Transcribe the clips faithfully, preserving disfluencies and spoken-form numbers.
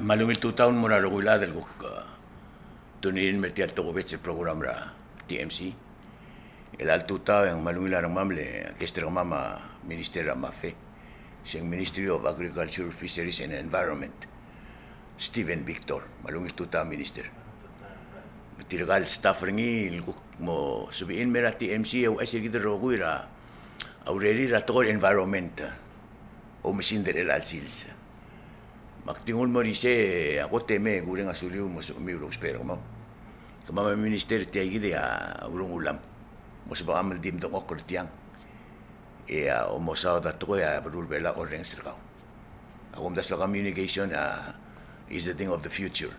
Me a ungil tutau el mo er a rokui el chad el kuk, uh, tune in el mer tia el tokubets el program er a T M C. El chelecha el tutau e ng kmal ungil a rengmam el guest er kemam a Minister er a MAFE, se ng Ministry of Agriculture, Fisheries and Environment, Steven Victor. Me a ungil tutau, Minister. Me tirka el staff er ngii el kuk mo sebechir el mer a T M C e ouchais er kid el rokui er a urerir er a tekoi er a environment. Oumesingd er chelecha el sils. Me ak di nguu el mo er isei, a kot e mei e kureng a suliu el mo sebechemiu el ousbech er kemam. Kemam a Minister, tia kid a urengulam. Mo sebecham el di mdengchokl er tiang. E a omosaod a tekoi a beluu er a Belau a orrenges er kau. A kumdasu a communication a is the thing of the future.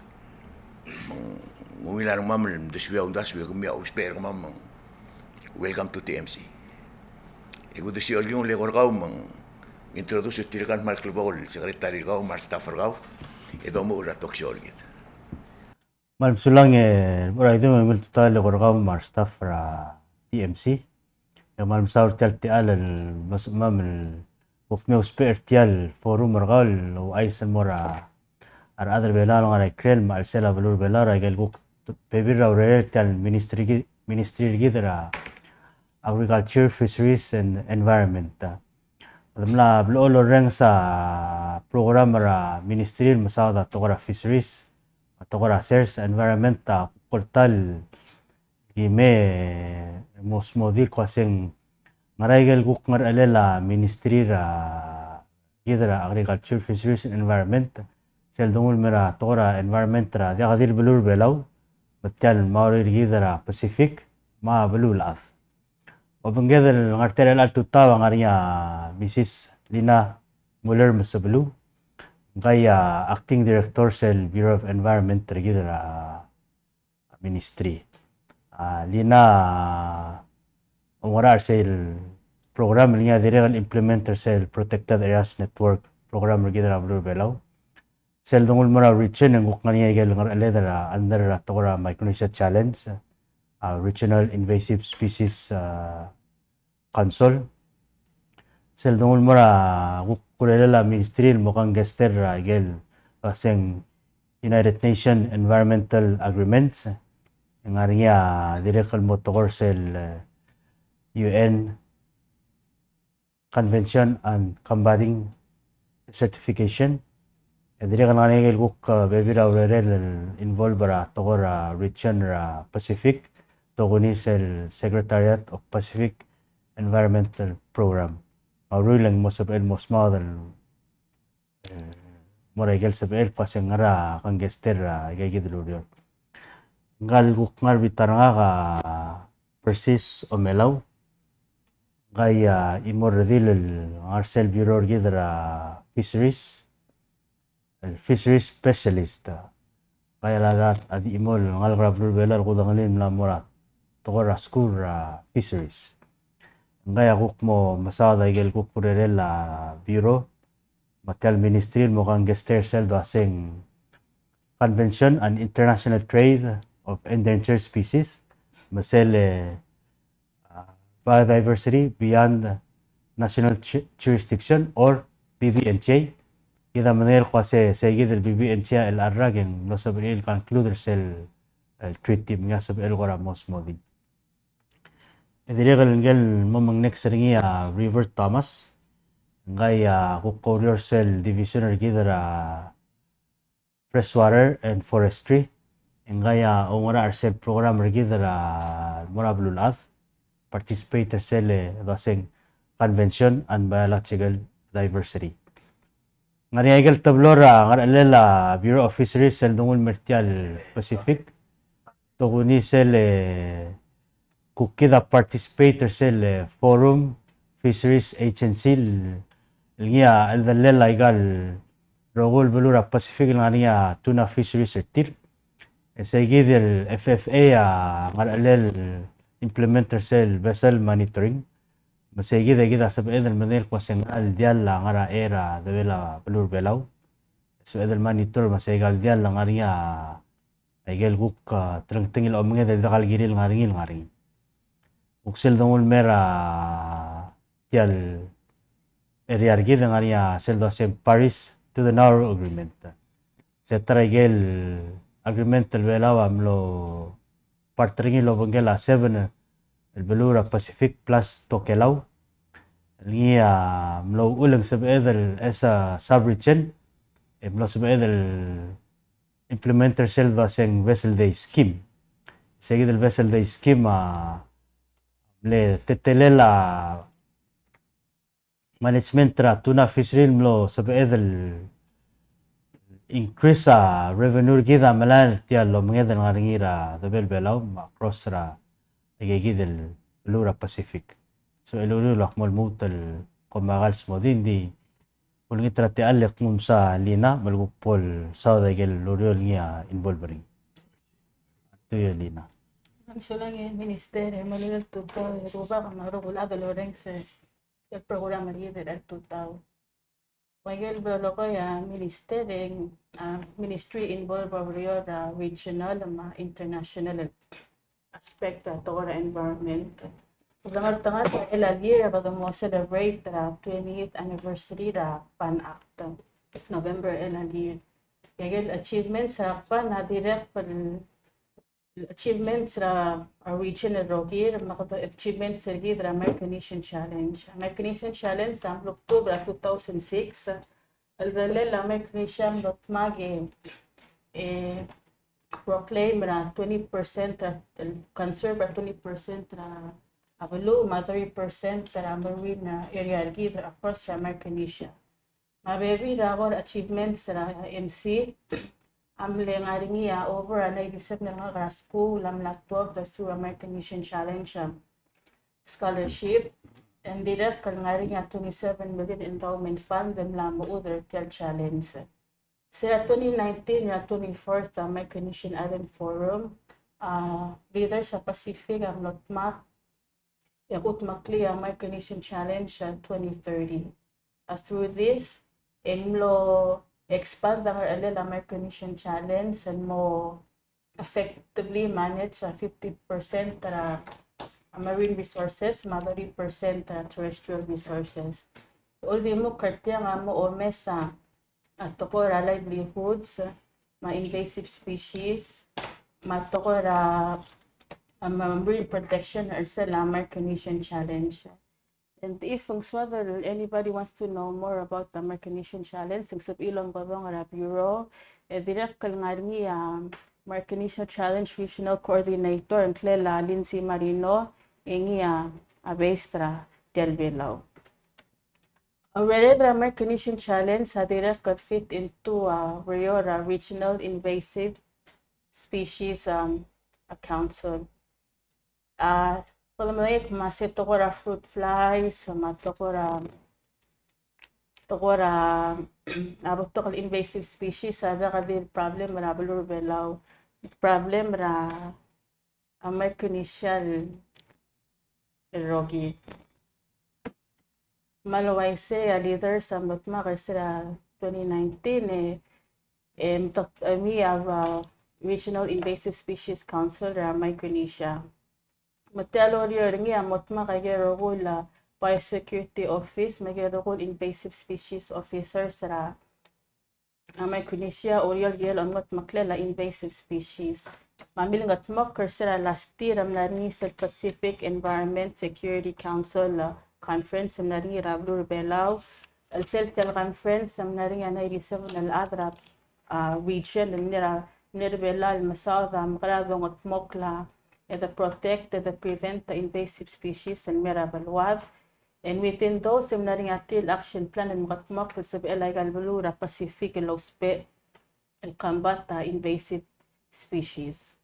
Me ng ungil a rengmam el mdesuii a uldasu e kemiu a ousbech er kemam me ng welcome to T M C. E kudesiou el kiung el eko er kau me ng introduce er tirka el kmal klebokel el secretary er kau me a re staff er kau e domuchel er a talk show er kid. Kmal mesulang e, er a idung e ungil tutau el eko er kau me a re staff er a T M C. E kmal mesaul er tia el techall el msubed el kuk mei ousbech er tia el forum er kau el ouchais el mo er a rechad er a Belau el ngar er a ikrel me a chelsel a beluu er a Belau er a ikel kuk bebil er a urerel tia el ministry ki-, ministry er kid er a Agriculture, Fisheries and Environment. Kede mla blechoel orrenges a program er a ministry el mesaod a tekoi er a fisheries, a tekoi er a sers, environment, a kuk er tia el ki mei mo smodii el kmo se ng ngera ikel kuk ngerechelel a ministry er a kid er a Agriculture, Fisheries and Environment, sel donguu el mer a tekoi er a environment er a diak di el beluu er a Belau, me tia el maureor er kid er a Pacific, me a beluulechad. Obengked el ngar er tia el chelecha el tutau a ngar er ngii a Missus Lina Muller Mesebeluu, ngka a Acting Director sel Bureau of Environment er kid er a ministry. A Lina a oungerachel er sel program el ngii a dirrek el implement er sel Protected Areas Network program er kid er a beluu er a Belau. Sel donguu el mo er a region e ng kuk ngar er ngii a ikel ngerecheled er a under er a tekoi er a Micronesia Challenge, a Regional Invasive Species, a, Council. Sel donguu el mo er a kuk urerel a ministry el mo kangkei er a ikel uaseng United Nations Environmental Agreements. E ng ngar er ngii a dirrek el mo tekoi er sel, e, U N Convention on Combating Desertification. E dirrek el ngar er ngii a ikel kuk, e, bebil er a urerel el involve er a tekoi er a region er a Pacific, tokuni sel Secretariat of Pacific Environmental Program. Me a uriul e ng mo sebechel el mo smaod el, e, mo er a ikel sebechel el kmo se ng ngera a kangkei er a ikakid el ureor. Ngka el kuk ngar er a bita er ngak a Persis Omelau, ngka a chimo el redil el ngar er sel bureau er kid er a fisheries, el fisheries specialist. Ngka a chad a di chimo el ngalek er a beluu er a Belau el kudengelii el mla mo er a tekoi er a skuul er a fisheries. Ngka a kuk mo mesaod a ikel kuk urerel a bureau me tia el ministry el mo kangkei er sel uaseng Convention on International Trade of Endangered Species, me sel, e, a, Biodiversity Beyond National Ju-, Jurisdiction, or B B N J. Kid a medengei el kmo se, seikid el B B N J a chelecha el rak e ng mlo sebechir el conclude er sel, e, treaty, me ng sebechel el kora mo smodii. E dirrek el ngike el mo mengnext er ngii a River Thomas, ngka a kuk oureor er sel division er kid er a Freshwater and Forestry. E ngka a oungerachel er sel program er kid er a mo er a beluulechad, participate er sel, e, uaseng Convention on Biological Diversity. Ngar er ngii a ikel teblo er a ngerechelel a Bureau of Fisheries sel donguu el mer tia el Pacific, tokuni sel, e, kuk kid a participate er sel, e, Forum Fisheries Agency el, el ngii a cheldellel a ikal rokui el beluu er a Pacific el ngar er ngii a tuna fisheries er tir. E seikid el F F A a ngerechelel implement er sel vessel monitoring. Me seikid e kid a sebeched el medengei el kmo se ng ngera el diall a ngar er a chei er a debel a beluu er a Belau. Sebeched el monitor me seikid el diall a ngar er ngii a ikel kuk, a, telengtengil a omenged el diak el kirir el ngar er ngii el ngar er ngii. Kuk sel donguu el mer a tia el area er kid e ngar er ngii a sel duaseng Parties to the Nauru Agreement. te ta er a ikel agreement el Belau a mlo part er ngii el obengkel a seven el beluu er a Pacific plus Tokelau. El ngii a mlo uchul e ng sebeched el, as a sub-region, e mlo sebeched el implement er sel dua se ng vessel day scheme. Se kid el vessel day scheme a mle teletelel a management er a tuna fishery el mlo sebeched el increase a revenue er kid a melai er tia el omenged el ngar er ngii er a debel Belau me a across er a ikakid el beluu er a Pacific. So el uriul el ak mo lmuut el kom kmal smodii, ng di olengit er a techall e kuk nguu msa Lina me le kuk bo lsaod a ikel ureor el ngii a involve er ngii. Tuio Lina. Ng sulang e Minister, e molekoi el tutau e rubak me a rokui el chad el orrenges er a program er kid er a tutau. Ua ikel bo lolekoi a Minister e ng, a, ministry involve er a ureor er a regional me a international aspect er a tekoi er a environment. Ng ngar er a ta er a chelecha el year e kede mo celebrate er a twentieth anniversary er a PAN Act, November er a chelecha el year. Ikel achievements er a PAN a dirrek el achievements er a region el rokir, me kede achievements er kid er a Micronesian Challenge. A Micronesian Challenge a mlo tuobed er a two thousand six, el delal a Micronesia a mlo dmak e, e proclaim er a twenty percent er a, el conserve er a twenty percent er a, a beluu, me a thirty percent er a marine area er kid across er a Micronesia. Me a bebil er a core achievements er a M C a mle ngar er ngii a over a ninety-seven el ngalek er a skuul a mla tuobed through a Micronesian Challenge, um, scholarship, e ng dirrek el ngar er ngii a twenty-seven million endowment fund el mla mechudel er tia el challenge. Se er a twenty nineteen er a twenty-fourth a Micronesian Island Forum, a leaders er a Pacific a mlo dmak e kudmeklii a Micronesian Challenge, a, twenty thirty. A, through this, e ng mlo expand a ngerechelel a Micronesian Challenge and mo effectively manage a fifty percent er a, a, marine resources me a thirty percent er a terrestrial resources. Uldimukl er tiang a mo omes a a tekoi er a livelihoods, me a invasive species, me a tekoi er a, um, marine protection er sel a Micronesian Challenge. And if ng soad, anybody wants to know more about the Micronesian Challenge, ng sebechir el omekedong er a bureau, e dirrek el ngar er ngii a Micronesian Challenge Regional Coordinator, ngklel a Lindsay Marino, e ngii a, a based er a tia el Belau. A urered er a Micronesian Challenge a dirrek el fit into a ureor er a Regional Invasive Species, um, a Council. A, kede medengei me a se tekoi er a fruit flies, me a tekoi er a, tekoi er a, a betok el invasive species a diak di el problem er a beluu er a Belau. Problem er a a Micronesia el rokir. Me a le uaisei a leaders a mlo dmak er sel twenty nineteen e, e, mtok-, e, mei a, a Regional Invasive Species Council er a Micronesia. Me tia el ureor er ngii a mo dmak a ikel rokui el, a, Biosecurity Office me a ikel rokui el Invasive Species Officers er a a Micronesia, oureor el kirel a ongetmeklel a invasive species. Me a milngetmokl er sel last year a mla er ngii sel Pacific Environment Security Council, uh, Conference, a mla er ngii er a beluu er a Belau. El sel tia el conference a mla er ngii a ninety-seven el chad er a, uh, region el mle er a, mle er a Belau el mesaod a mekera dongetmokl a, e de protect, e de prevent a invasive species el mei er a beluad. And within those, e mla er ngii a three el action plan el mekedmokl el sebechel aika el beluu er a Pacific el ousbech el combat a invasive species.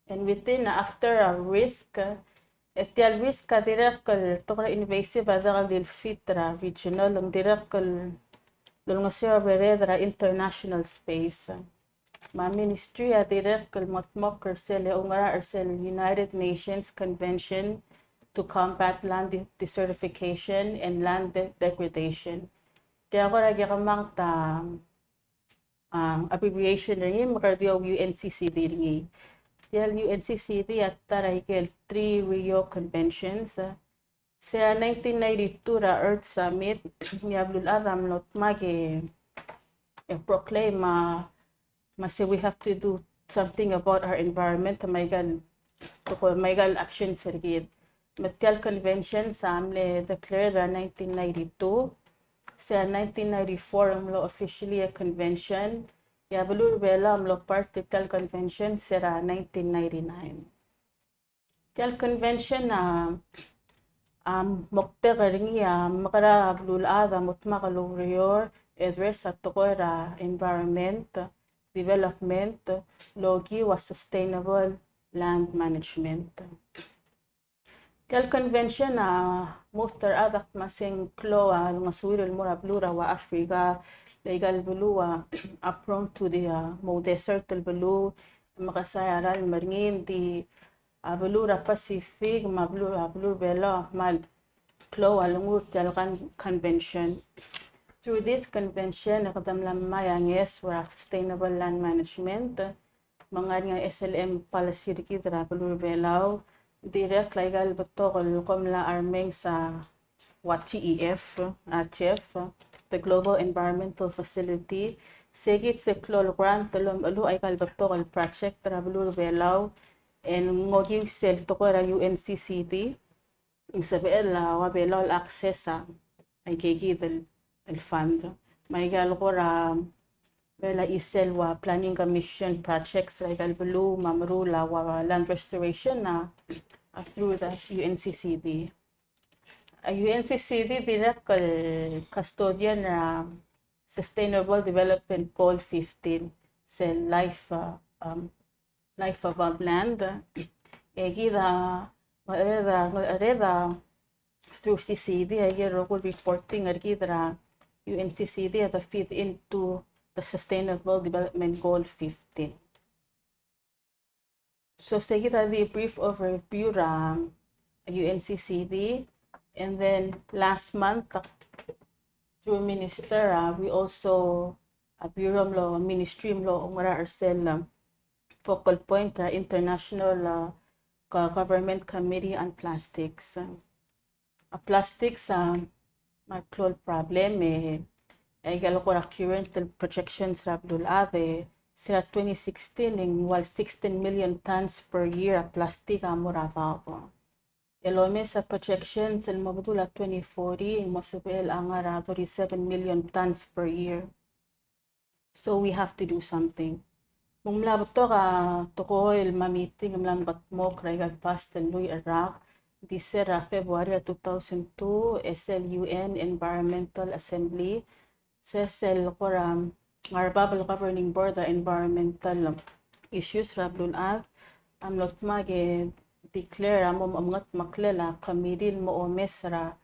And within, after a risk, e tia el risk a dirrek el tekoi er a invasive a diak el di el fit er a regional, ng dirrek el olengeseu a bered er a international space. Me a ministry a dirrek el mo dmokl er sel, e oungerachel er sel United Nations Convention to Combat Land De-, Desertification and Land De-, Degradation. Tia kora kemanget a, um, abbreviation er ngii me kede di U N C C D er ngii. Tia el U N C C D a ta er a ikel three Rio Conventions, uh, Se er a nineteen ninety-two er a Earth Summit, e a beluulechad a mlo dmak e, e proclaim a, me a se we have to do something about our environment, me aika el, me aika el actions er kid. Me tia el convention a mle declare er a nineteen ninety-two, se er a nineteen ninety-four a mlo officially a convention, e a beluu er a Belau a mlo part er tia el convention se er a nineteen ninety-nine. Tia el convention a, a moktek er ngii a mekera a beluulechad a mo dmak el oureor, address a tekoi er a environment, development, lokiu a sustainable land management. Tia el convention a most er a chad a kmo se ng klou a olengesuir el mo er a beluu er a Ua Africa, le aika el beluu a, a prone to the, a, mo desert el beluu, me ke sai a ralm er ngii, ng di a beluu er a Pacific me a beluu, a beluu er a Belau a kmal klou a olengull er tia el con-, convention. Through this convention, e kede mla mei a ngeso er a sustainable land management, me ng ngar er ngii a S L M policy er kid er a beluu er a Belau, dirrek el aika el betok el kom mla charmenges a ua G E F, a, G E F, the Global Environmental Facility, se kid se klou el grant el omecheluch aika el betok el project er a beluu er a Belau, e ng okiu sel tekoi er a U N C C D, ng sebechel a ua Belau el access a aika kid el, el fund. Me aika el kora mla er a chisel ua planning commission projects er aika el beluu me a meruul a ua land restoration a, a through the U N C C D. A U N C C D dirrek el custodian er a Sustainable Development Goal fifteen, sel life, uh, um, life above land. E kid a, me a red a, red a, through C C D, a ikel rokui el reporting er kid er a U N C C D a de feed into the Sustainable Development Goal fifteen. So se kid a di brief overview er a U N C C D, and then last month, uh, through minister, uh, we also, a bureau a mlo, ministry a mlo oungerachel er sel, um, focal point er a International, uh, Go-, Government Committee on Plastics. A plastics a kmal klou el problem e, e aike el kora current el projections er a beluulechad e se er a twenty sixteen e ng ua el sixteen million tons per year a plastic a mo er a daob. El omes a projections el mo bedul a twenty forty e ng mo sebechel a ngar er a thirty-seven million tons per year. So we have to do something. Me ng mla betok a tekoi el me a meeting el mla mekedmokl er aika el past el lluich el rak, di se er a February er a two thousand two, e sel U N Environmental Assembly, se sel kora ngar er a bab el governing board er a environmental issues er a beluulechad, a mlo dmak e declare a mo mengetmeklel a committee el mo omes er a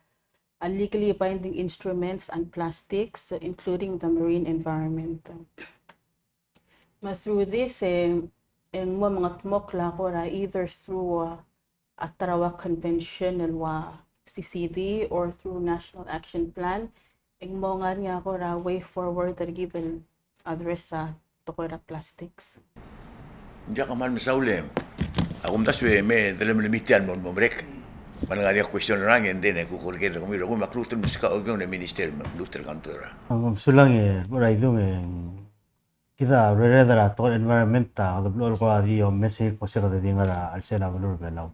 a legally binding instruments on plastics, including the marine environment. Me through this, e, e ng mo mengetmokl a kora either through, uh, a ta er a ua convention el ua C C D or through National Action Plan, e ng mo ngar er ngii a kora way forward er kid el address a tekoi er a plastics. Ng diak, kmal mesaul e a kumdasu e me de lemelemii tia el mo, mo merek. Me ng ngar er ngii a question er ngak e ng di ne kuk er kid er kemiu el rokui me ak lmuut el meskau a okiu e minister me lmuut el counter. Ng mesulang e bo er a idung e kid a urered er a tekoi er a environment a kede blechoel kora di omes el kmo se kede di ngar er a chelsel a beluu er a Belau.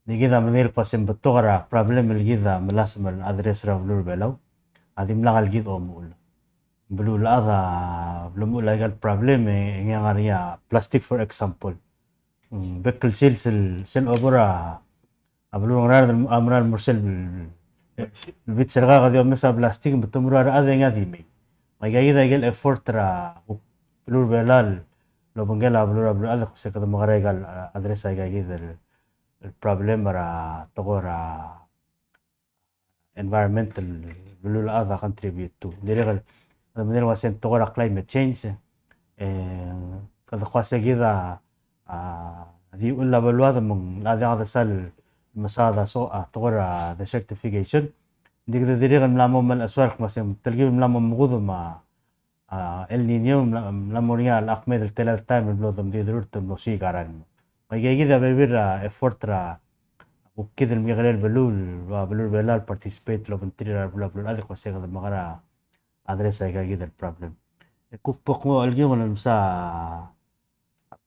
Ng di kid a medengei el kmo se ng betok er a problem el kid a melasem el address er a beluu er a Belau a dimlak el kid omuchel. Beluulechad a blemuchel aika el problem e ng ngar er ngii a plastic, for example. Mm, bek el sils el, sel obor a, a beluu er a Ngaraard a mera el mo er sel, el bits er kau e kede omes a plastic me te meruul a rechad e ngii a di mei. Me aika kid a ikel effort er a beluu er a Belau el obengkel a beluu er a beluulechad el kmo se kede mekerang aika el, a, address aika kid el, el problem er a tekoi er a environment el beluulechad a contribute to. Dirrek el, kede medengei el ua se ng tekoi er a climate change, e, kede kmo se kid a, a, di uchul a beluad me ng locha diak de sal mesaod a so, a, tekoi er a desertification. Ng di kede dirrek el mla mo melechesuar el kmo se ng telkib el mla mo mekudem a, a, El Niño, mla, mla mo er ngii a locha kmeed el tela el taem el blo demdid el urt el mlo siik a ralm. Me aika kid a bebil er a effort er a kuk kid el mekekerei el beluu, el ua beluu er a Belau el participate el obengterir a rebeluu er a beluulechad el kmo se kede mekerang a address aika kid el problem. Kuk bo kmo el kiung el msa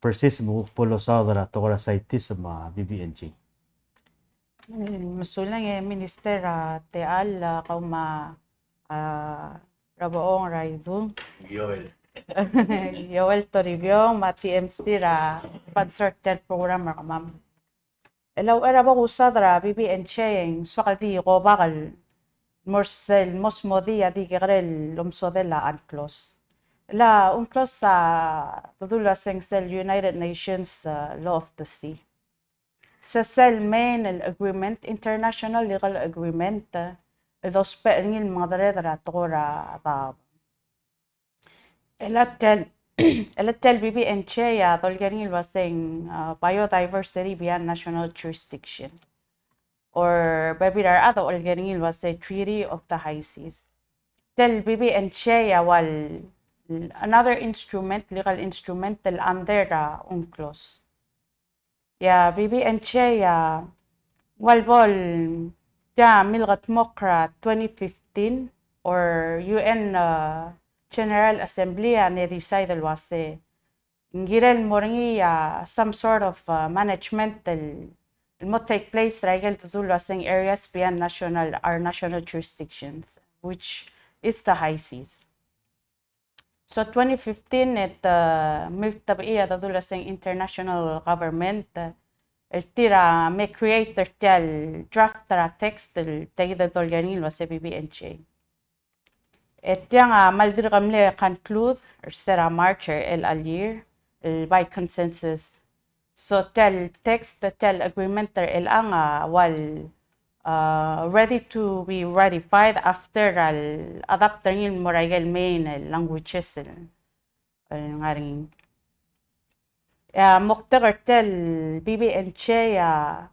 persist me kuk bo losaod er a tekoi er a CITES me a B B N J. Mesulang e Minister er a techall, a, kau me a, a, Rebechong er a Idung. Joel. Joel Toribiong me a T M C er a sponsor er tia el program er kemam. El uchei er a bo kusaod er a B B N J e ng soak el di go back el mo er sel mo smodii a di kekerei el omesodel a UNCLOS. El a UNCLOS a, a, te dulu el uaseng sel United Nations, a, Law of the Sea. Se sel main el agreement, international legal agreement, a, el dousbech er ngii el mengedereder er a tekoi er a daob. El a tia el, el a tia el B B N J a dolekoi er ngii el uaseng, a, biodiversity beyond national jurisdiction. Or bebil er a rechad a dolekoi er ngii el uaseng Treaty of the High Seas. Tia el B B N J a ua el another instrument, legal instrument el under a UNCLOS. A B B N J a ua el bo el tia milkedmokl er a twenty fifteen or U N, a, General Assembly a mle decide el uaseng ng kirel el mo er ngii a, a, some sort of, a, management el, el mo take place er a ikel te dulu el uaseng areas beyond national, our national jurisdictions, which is the high seas. So twenty fifteen e te, a, miltebechii a te dulu el uaseng international government, a, el tir a me create er tia el draft er a text el tia kid a dolekoi er ngii el uaseng B B N J. E tiang a kmal dirk mle conclude er se er a March er chelecha el year, el by consensus. So tia el text, tia el agreement er chelechang a ua el, a, ready to be ratified after a le adopt er ngii el mo er a ikel main el languages el, el ngar er ngii. A moktek er tia el B B N J a,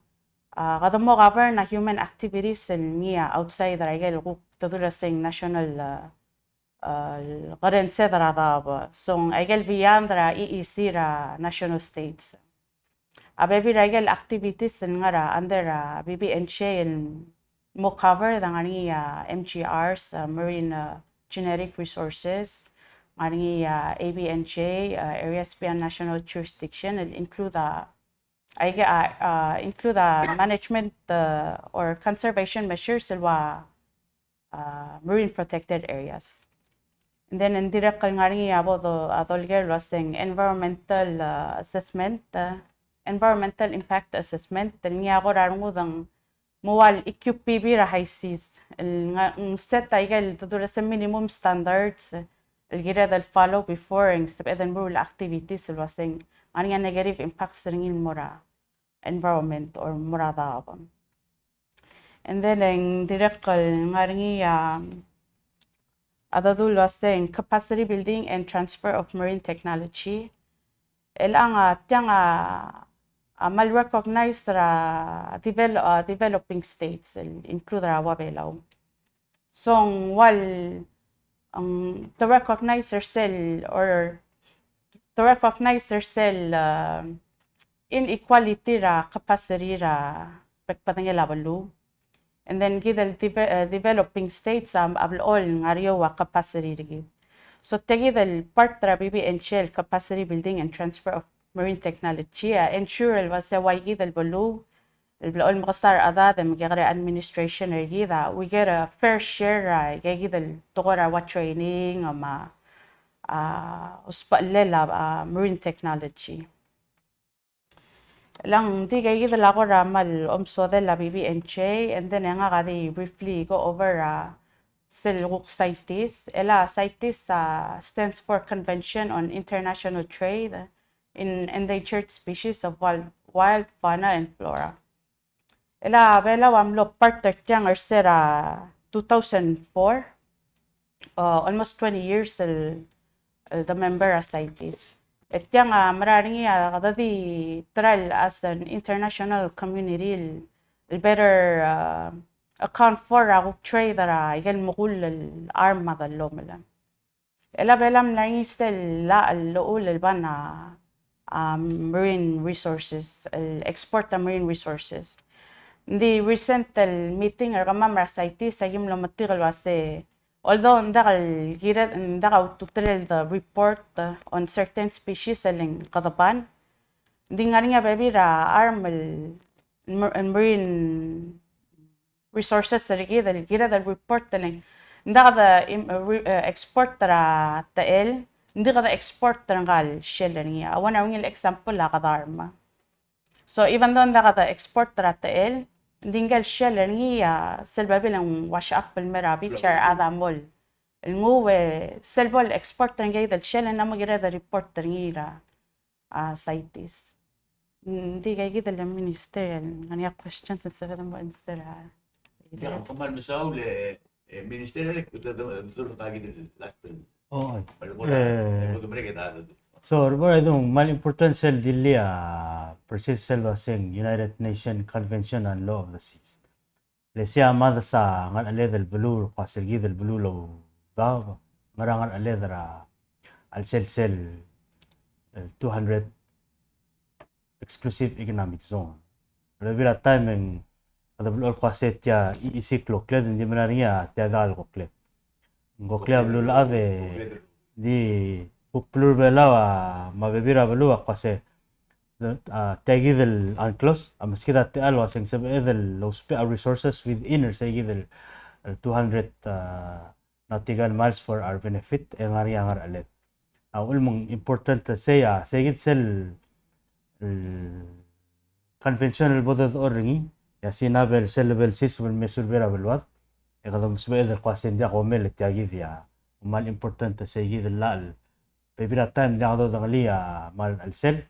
a, kede mo govern a human activities el ngii a outside er a ikel kuk te dulu el uaseng national, a, a, kerensed er a daob. So ng a ikel beyond er a E E Z er a national states. A bebil er a ikel activities el ngar er a under a B B N J el mo cover a ngar er ngii a M G Rs, a, marine, a, genetic resources, ngar er ngii a A B N J, a, areas beyond national jurisdiction, el include a, a, a, include a management, a, or conservation measures el ua a, marine protected areas. And then, ng dirrek el ngar er ngii a bo do, a dolekoi el uaseng environmental, a, assessment, a, environmental impact assessment, el ngii a kora rengud el mo ua el E Q P B er a high seas, el ngar, ng set a ikel te dulu el uaseng minimum standards, el kired el follow before e ng sebeched el meruul a activities el uaseng ng ngar er ngii a negative impacts er ngii el mo er a environment or mo er a daob. And then, e ng dirrek el ngar er ngii a, a te dulu el uaseng capacity building and transfer of marine technology. Chelechang a tiang a, a kmal recognize er a devel-, a, developing states, el include er a ua Belau. So ng ua el, ng te recognize er sel, or te recognize er sel, a, inequality er a capacity er a bek el bedengel a beluu. And then kid el deve-, a, developing states a, a blechoel ngar er eou a capacity er kid. So tia kid el part er a B B N J el capacity building and transfer of marine technology a ensure el uasei ua kid el beluu el blechoel mekesai er a chedad e mekekerei a administration er kid a we get a fair share er a ikakid el tekoi er a ua training me a, a, usbechellel a, a, marine technology. Chelechang di ikakid el kora kmal omesodel a B B N J, and then e ngak a di briefly go over, a, sel kuk CITES. El a CITES, a, stands for Convention on International Trade in Endangered Species of Wild, Wild Fauna and Flora. El a Belau a mlo part er tiang er se er a two thousand four, a, almost twenty years el, el de member er a CITES. E tiang a mera er ngii a kede di try el as an international community el, el better, a, account for a kuk trade er a ikel mekull el arm me a dellomel. El a Belau a mla er ngii sel llach el llechul el ban a, a, marine resources, el export a marine resources. Ng di recent el meeting er kemam er a CITES a ki mlo metik el uase Although ng diak el kired, ng diak a ultutelel the report, uh, on certain species el ng kede ban, ng di ngar er ngii a bebil er a harm el, el marine resources er kid el kired el report el ng, ng diak de im-, re-, eh, export er a techel, ng di kede export er ngka el shell er ngii. A one er a ungil example a kede harm. So even though ng diak de export er a techel, ng di ngka el shell er ngii a sel bebil el ng wash up el mei er a beach a rechad a mo el nguu, e sel bo el export er ngii el shell e ng mo kired el report er ngii er a, a, CITES. Ng di kid el minister el ngar er ngii a questions e sebeched el mo answer a. Ia, kmal mesaul e, e minister e, de, de, de, de, de, last. Oh, ai. Kmal mo, eh, kmal mo, kmal mo, so, Rebor, I think kmal important sel dilu a, precis sel uaseng United Nations Convention on Law of the Seas. Le sei a mad a ngercheled el beluu, kua sel kid el beluu el oudaob, ngar er a ngercheled er a, a lselsel, el two hundred exclusive economic zone. Bebil er a taem e ng kede blechoel kua se tia EEZ a kloklled, ng di mla er ngii a tia diak el kloklled. Ng kloklled a beluulechad e di kuk beluu er a Belau a, me a bebil er a beluu a kua se, a, tia kid el UNCLOS a meskid a techall el uaseng sebeched el ousbech a resources within er sei kid el, el two hundred, a, nautical miles for our benefit, e ngar er ngii a ngercheled. A uchul me ng important sei a, sei kid sel, el convention el bo dodechor er ngii, e a Sina a bo el sel level six el me surebet er a beluad, e kede mo sebeched el kua se ng diak komel e tia kid a, kmal important sei kid el llach el bebil er a taem ng diak dodengelii a kmal chelsel,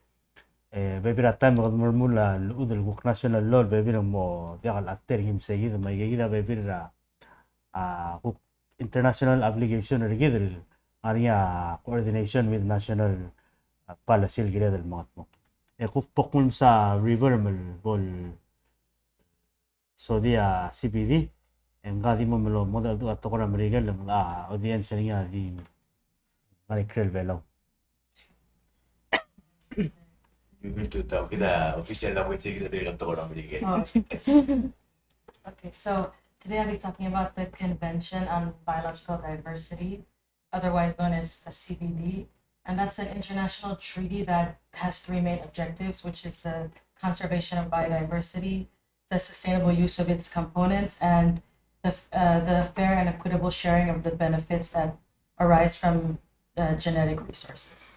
e bebil er a taem e kede mo remuul a llechud el kuk national law el bebil el mo diak el alter er ngii me sei kid, me aike kid a bebil er a, a, kuk international obligation er kid el ngar er ngii a coordination with national, a, policy el kired el mengetmokl. E kuk bo kmu el msa Rebor me bo el sodii a CBD, e ngka a di mo mlo mo dmu a tekoi er a Merikel, e ng, a, audience er ngii a di ngar er a ikrel Belau. You need to talk in the official language, English, the Belau. Oh. Okay, so today I'll be talking about the Convention on Biological Diversity, otherwise known as a CBD, and that's an international treaty that has three main objectives, which is the conservation of biodiversity, the sustainable use of its components, and the, f- uh, the fair and equitable sharing of the benefits that arise from, uh, genetic resources.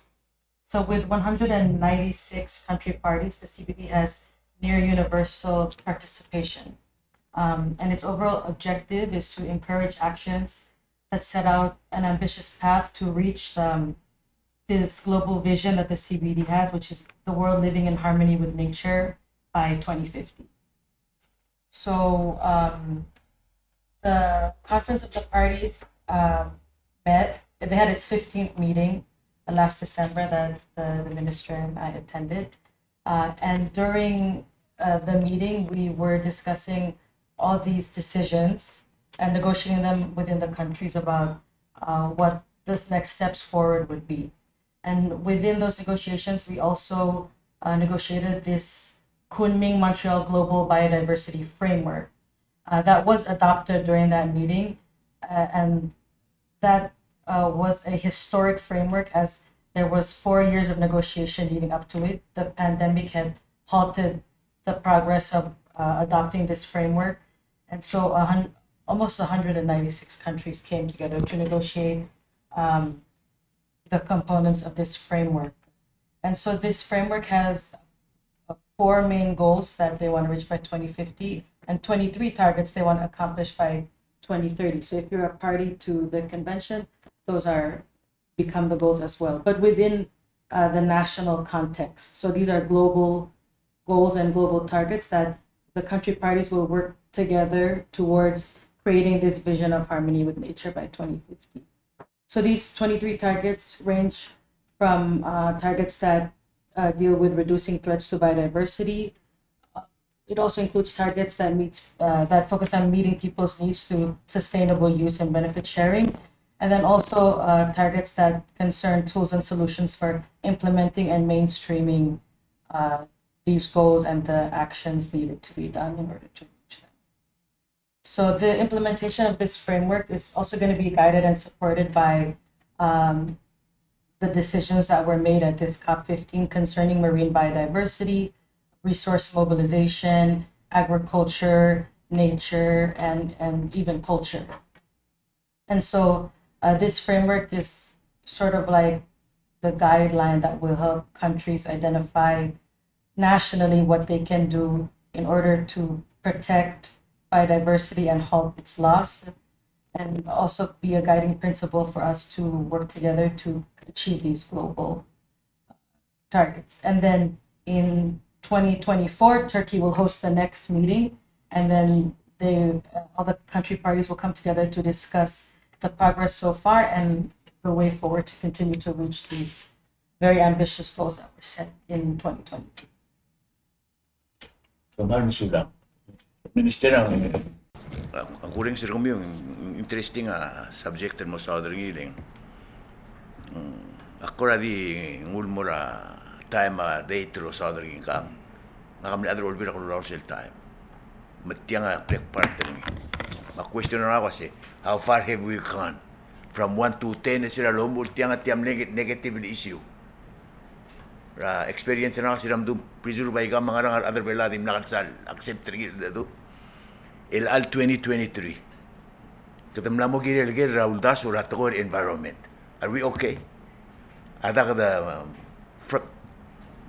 So, with one hundred ninety-six country parties, the CBD has near universal participation. Um, and its overall objective is to encourage actions that set out an ambitious path to reach, um, this global vision that the CBD has, which is the world living in harmony with nature by twenty fifty. So, um, the Conference of the Parties, um, met. They had its fifteenth meeting, uh, last December that the, the minister and I attended. Uh, and during, uh, the meeting, we were discussing all these decisions and negotiating them within the countries about, uh, what the next steps forward would be. And within those negotiations, we also, uh, negotiated this Kunming Montreal Global Biodiversity Framework, uh, that was adopted during that meeting. Uh, and that, uh, was a historic framework, as there was four years of negotiation leading up to it. The pandemic had halted the progress of, uh, adopting this framework. And so a hun- almost one hundred ninety-six countries came together to negotiate, um, the components of this framework. And so this framework has, uh, four main goals that they want to reach by twenty fifty and twenty-three targets they want to accomplish by twenty thirty. So if you're a party to the convention, those are, become the goals as well, but within, uh, the national context. So these are global goals and global targets that the country parties will work together towards creating this vision of harmony with nature by twenty fifty. So these twenty-three targets range from, uh, targets that, uh, deal with reducing threats to biodiversity. Uh, it also includes targets that meet, uh, that focus on meeting people's needs through sustainable use and benefit sharing, and then also, uh, targets that concern tools and solutions for implementing and mainstreaming, uh, these goals and the actions needed to be done in order to reach them. So the implementation of this framework is also going to be guided and supported by, um, the decisions that were made at this COP fifteen concerning marine biodiversity, resource mobilization, agriculture, nature, and, and even culture. And so, uh, this framework is sort of like the guideline that will help countries identify nationally what they can do in order to protect biodiversity and halt its loss, and also be a guiding principle for us to work together to achieve these global targets. And then in twenty twenty-four, Turkey will host the next meeting, and then they, uh, all the country parties will come together to discuss the progress so far and the way forward to continue to reach these very ambitious goals that were set in twenty twenty-two. Kmal mesulang. Minister, ng, ng kurenges er kemiu, ng interesting a subject el mo saod er ngii e ng, mm, ak kora di nguu el mo er a time a date el saod er ngii, ngak a mle chad er a Olbiil er a Kelulau er sel time. Me tiang a break part er ngii. Me a question er ngak a uase, how far have we gone? From one to ten, e sera lomuchel tiang a tia mle neg-, negative el issue. Er a experience er ngak, sera mdu preserve aika me a ngerang a rechad er a Belau a dimlak el sal accept er ngii el dedu. El chelecha el twenty twenty-three, kede mla mo kirel el ker er a uldasu er a tekoi er a environment. Are we okay? A da kede, um, fr-,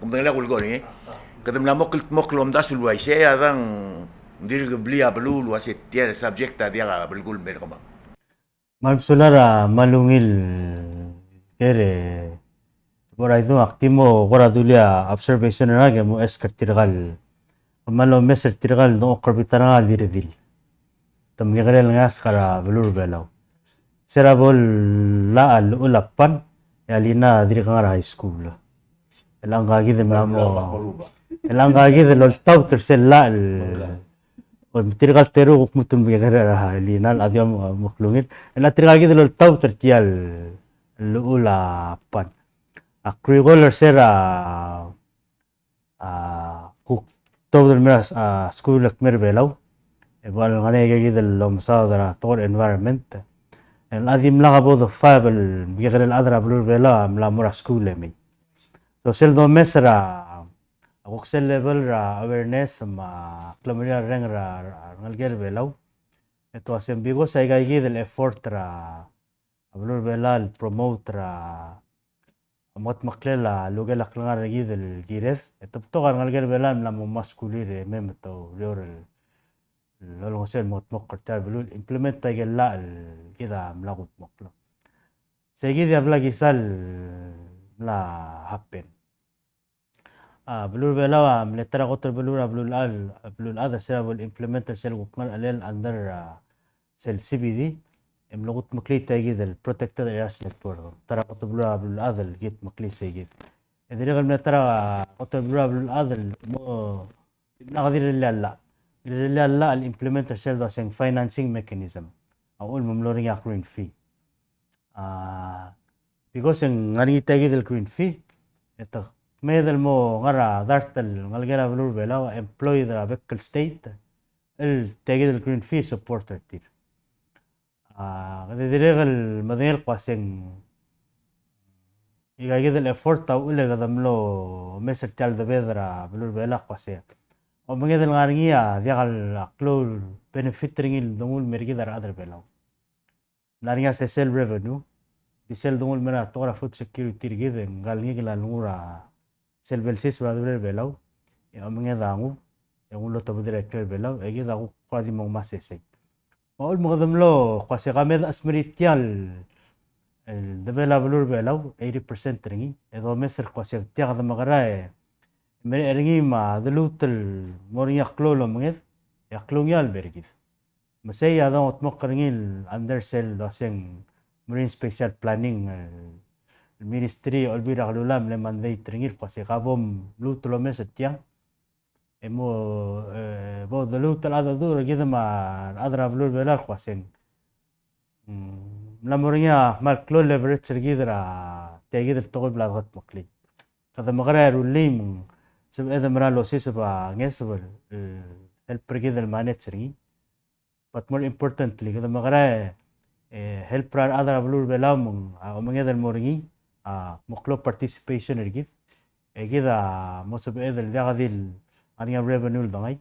kom dengelii a kulekoi er ngii, e? Kede mla mo kldmokl el omdasu el uaisei, a dang dirk blil a beluu el uase tia el subject a diak a belkul el mer kemam. Kmal mesulang er a kmal ungil ker e, bo er a idung, ak di mo kora dulii a observation er ngak e mo ask er tirka el, kmal omes er tirka el dengchokl er a bita er ngak el di redil. Te mekekerei el ngeasek er a beluu er a Belau. Sera bo el llach el llechul a pan, e a Lina a dirk ngar er a high school. El ngka kid el mla mo, el ngka kid el oltaut er sel llach el, o, tirka el teru a kuk lmuut el mekekerei er a Lina el a di mo, mo klungil. El tirka kid el oltaut er tia el llechul a pan. Ak recall er sera, a, kuk tuobed el mer a, a, skuul el kmei er a Belau. E bo el ngar er ngii aika kid el omesaod er a tekoi er a environment. El a dimlak a bo de five el mekekerei el chad er a beluu er a Belau a mla mo er a skuul e mei. So sel domes er a, a kuk sel level er a awareness me a klemeriar el reng er a, er a rengelekel a Belau. E te uase ng because aika kid el effort er a beluu er a Belau el promote er a mengetmeklel a lukel a klengar er kid el kired. E te betok a rengelekel a Belau el mla mo ngmaskulir e mei me te oureor el, el olengeseu el mengetmokl er tia el beluu el implement aike el llach el kid a mla kudmokl. Sei kid a bla kisa el mla happen. A beluu er a Belau a mle ta er a kot el beluu er a beluulechad, beluulechad er sera bo el implement er sel kuk ngerechelel under, a, sel C B D, e mlo kudmeklii tia kid el Protected Areas Network. Ta er a kot el beluu er a beluulechad el kudmeklii sei kid. E dirrek el mle ta er a kot el beluu er a beluulechad el mo, dimlak di rirellii a llach. Rirellii a llach el implement er sel dua se ng financing mechanism. A uchul me mlo er ngii a green fee. A, because e ng ngar er ngii tia kid el green fee, e te kmeed el mo ngar er a dart el ngelekel a beluu er a Belau a employed er a bek el state, el tia kid el green fee support er tir. A, kede dirrek el medengei el kmo uaseng aika kid el effort a uchul e kede mlo omes er tia el debed er a beluu er a Belau el kmo uasei, omenged el ngar er ngii a diak el klou el benefit er ngii el denguu el mer kid a rechad er a Belau. Ng ngar er ngii a sesei el revenue, di sel denguu el mer a tekoi er a food security er kid, e ngka el ngikel a lenguu er a sel belsiseb er a debel er a Belau, e omenged a nguu, e nguu el otobed er a ikrel a Belau, e kid a kuk kora di mo ngmai a sesei. Me a uchul me kede mlo kmo uasei ka me de chesmerii tia el, el debel a beluu er a Belau, eighty percent er ngii, e domes el kmo uasei tia kede mekerang e merek er ngii me a de luut el mo er ngii a klou el omenged, e a klou ngii a lebo er kid. Me sei a dongetmokl er ngii el under sel dua se ng Marine Spatial Planning, el, el ministry, Olbiil er a Kelulau a mle mandate er ngii el kmo uasei ka bo mluut el omes er tiang. E mo, e, bo de luut el chad a duch er kid me a rechad er a beluu er a Belau el kmo uaseng, mm, mla mo er ngii a kmal klou el leverage er kid er a tia kid el tekoi el bla dekedmeklii. Kede mekerang e rullii me ng sebeched el mera el osiseb a ngesebek el, el help er kid el manage er ngii. But more importantly, kede mekera e, e, help er a rechad er a beluu er a Belau me ng, a, omenged el mo er ngii, a, mo klou a participation er kid. E kid a mo sebeched el diak di ngar er ngii a revenue el dengai.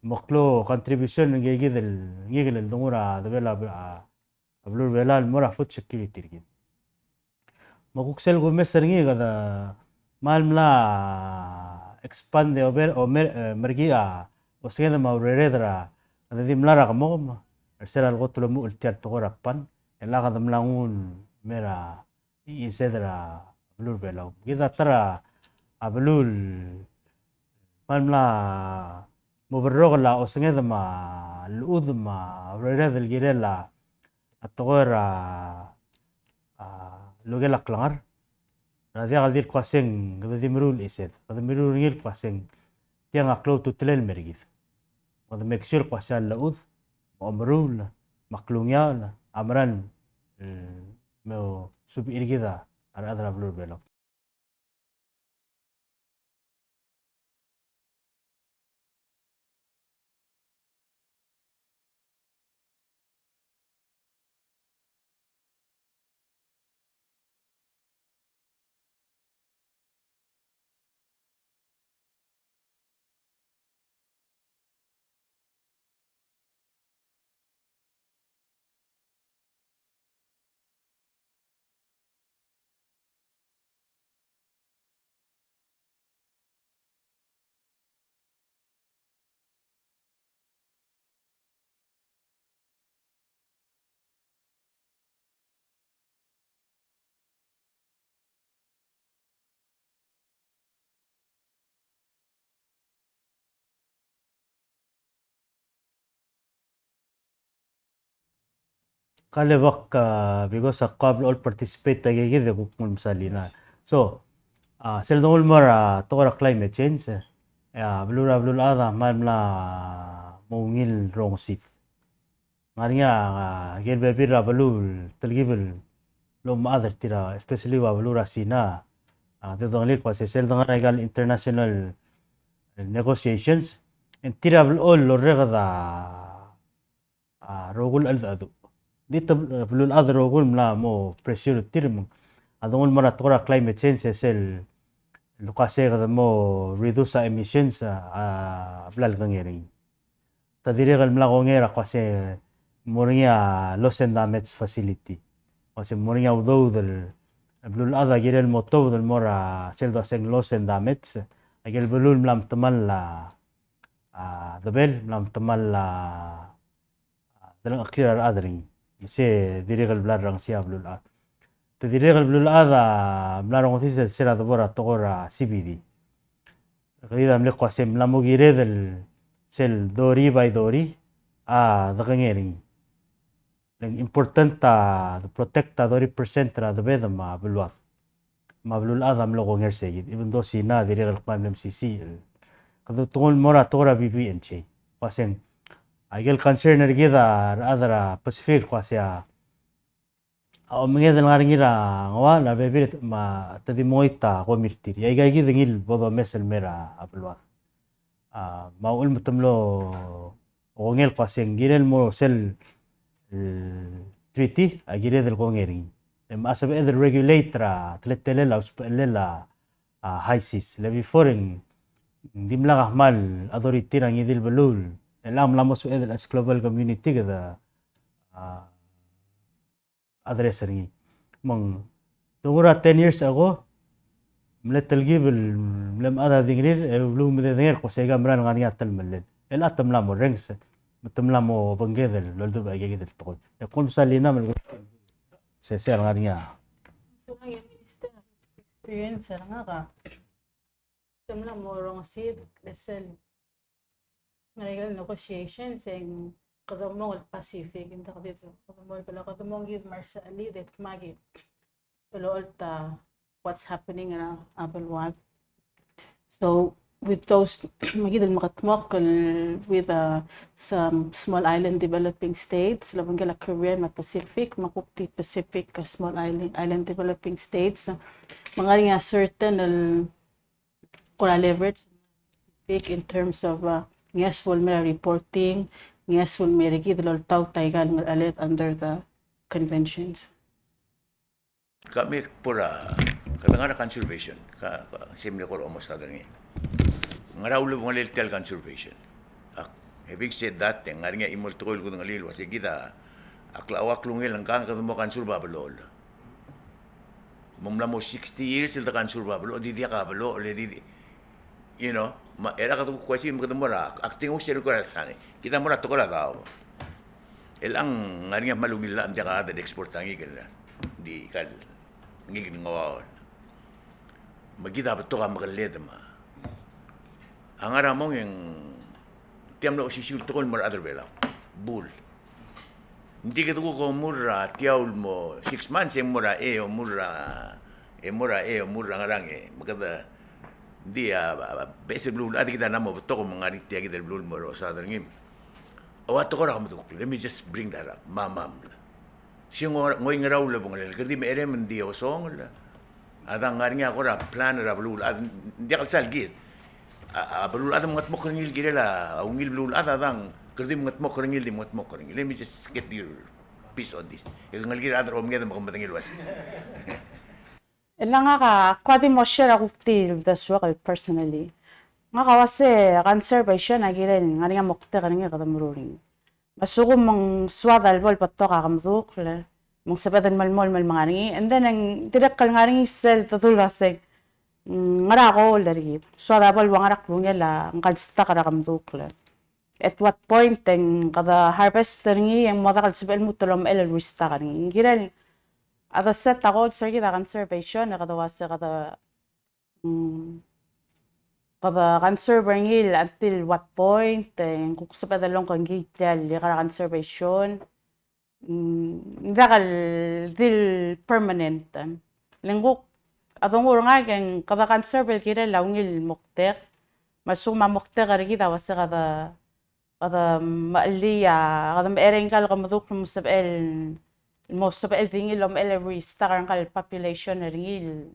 Mo klou a contribution er ngii kid el, ngii el dengar er a debel a, a, a beluu er a Belau el mo er a food security er kid. Me kuk sel kumes er ngii kede kmal mla expand e ober, omer, e, merkii a osenged me a urered er a, kede di mla er a kemokem er sel leko tolomuchel tia el tekoi er a PAN, e le kede mla nguu el mer a chised er a beluu er a Belau. Kid a ta er a beluu el kmal mla mo berrokel a osenged me a llechud me a urered el kirel a tekoi er a, a, lukel a klengar. Er a diak el di el kmo uaseng kede di meruul el chised, kede meruul er ngii el kmo uaseng tiang a klou a ultutelel el mer kid. Kede make sure el kmo uaseng a llechud me a omeruul me a klungiaol a mera el, e, mo subed er kid a rechad er a beluu er a Belau. Kale bek, a, because ak kuk blechoel participate a ikakid e kuk nguu el mesa Lina. So, a, sel donguu el mo er a tekoi er a climate change, e, a, beluu er a beluulechad a kmal mla mo ungil rongesid. Ngar er ngii a, a, ikel bebil er a beluu el telkib el omechad er tir a, especially a beluu er a Sina, a, dedengelii el kmo uasei sel dengar er a ikal international negotiations, e ng tir a blechoel el orreked a, a, rokui el cheldecheduch. Di te, e, beluulechad el rokui el mla mo pressure er tir me ng, a, donguu el mo er a tekoi er a climate change e sel, el kmo uasei kede mo reduce a emissions, a, a, bla lekengei er ngii. Te dirrek el mla kongei er a kmo uasei mo er ngii a loss and damage facility. Kmo uasei mo er ngii a udoud el, beluulechad a kirel mo tuobed el mo er a sel dua seng loss and damage. A ikel beluu el mla metemall a, a, debel, mla metemall a, a, delengcheklir a rechad er ngii. Me se dirrek el bla lerrengesii a beluulechad. Te dirrek el beluulechad a mla rongesii sel, sel debo er a tekoi er a C B D. Kid a mle kmo uasei mla mo kired el sel thirty by thirty a dekengei er ngii. Le ng important a de protect a thirty percent er a debed me a beluad. Me a beluulechad a mlo kongei er se kid, even though Sina a dirrek el kmal mle mesisiich el. Kede donguu el mo er a tekoi er a B B and J. Kmo uaseng, a ikel concern er kid a rechad er a Pacific el kmo uasei a a omenged el ngar er ngii er a ngua, a rebebil me te di mengoit a komi er tir. E aikakid a ngii el bo domes el mer a beluad. A, me a uchul me te mlo kongei el kmo uaseng kirel mo sel, e, treaty, a kired el kongei er ngii. E me a sebeched el regulate er a teletelel a usbechel a, a, high seas. Le before e ng dimlak a kmal authority er a ngii di el beluu. E le ng mla mo sebeched el as global community kede, a, address er ngii. Me ng, te ngar er a ten years ago, mle telkib el mle mechad a dingrir, e uluuch me de dengei el kmo se aika mera el ngar er ngii a telemellel. E le te mla mo rrenges, me te mla mo obengked el oldubech aikakid el tekoi. E kuk mesa Lina me le sesei el ngar er ngii a. Experience er ngak a. Te mla mo rongesid, e sel ngar er a ikel negotiations e ng kede mong el Pacific, ng diak di kede mong el, kede mong kid me a resechelid e dmak el olecholt a what's happening er a beluad. So with those, me kid el mekedmokl el with, uh, some small island developing states, el obengkel a Caribbean me a Pacific, me a kuk di Pacific, uh, small island, island developing states, me ng ngar er ngii a certain el kora leverage big in terms of, uh, ngeso el mera reporting, ngeso el mer kid el oltaut a ikal ngerecheled under the conventions. Ka me kora, ka dengar a conservation, ka, ka, se mle kora almost a other ngii. Ngera ulebongel el tia el conservation. Ak, having said that, e ng ngar er ngii a chimo el tekoi el kudengelii el uase kid a, a klou a klungel ngkang kede mo conserve a belochel. Me ng mla mo sixty years el de conserve a belochel, di diak a belochel, di, di, you know, me a era kede kuk uaisei me kede mo er a, ak di nguu sel kora sang. Kid a mo er a tekoi er a daob. Chelechang ng ngar er ngii a kmal ungil el chad me diak a chad el export a ngikel, di kal ngikel ngeuaol. Me kid a betok a mekelled me a ngar er a mong e ng tia mlo osisiu el tekoi el mo er a rechad er a Belau. Bul. Ng di kede kuk omuchel er a tia el mo six months e ng mo er a, e omuchel er a, e mo er a, e omuchel er a ngerang e. Me kede, ng di a, a, a, beches el beluulechad kid a mla mo betok me ng ngar er ngii tia kid el beluu el mo er a osad er ngii. Ua tekoi er a kemedukl, let me just bring that up, mamam. Se ng ngoi ngera ulebongel, kede di mecherei me ng di osongel. A dang ngar er ngii a kora plan er a beluulechad, ng diak el sal kid. A, a beluulechad a mengetmokl er ngii el kirel a ungil beluulechad a dang, kede di mengetmokl er ngii el di mengetmokl er ngii. Let me just get your piece on this. E ke ngelekir a rechad er a omenged me ke medengei el uase. E le ngak a, ko a di mo share a kuk di el uldesuek el personally. Ngak a uase conservation a kirel ngar er ngii a moktek er ngii e kede meruul er ngii. Me a lsekum ng soad a lebo el betok a kemedukl, me ng sebeched el melemolem el mengar er ngii, and then ng dirrek el ngar er ngii sel dedu el uase ng ngera a goal er kid. Soad a bo el ua ngera klungel a ngka el stock er a kemedukl. At what point e ng kede harvest er ngii e ng mo diak el sebechel el lmuut el omechell el restock er ngii. Ng kirel a de set a goals er kid a conservation, e kede uase kede, mm, kede conserve er ngii el until what point, e ng kuk sebeched el ongkengkii tia el ikal conservation. Mm, ng diak el di el permanent. Le ng kuk a dongu er ngak e ng kede conserve el kirel a ungil moktek. Me a lsekum a moktek er kid a uase kede, kede mechelii a, kede mecherei ngka el kemedukl el mo sebechel, mo sebechel di ngii el omechell el restock er ngka el population er ngii el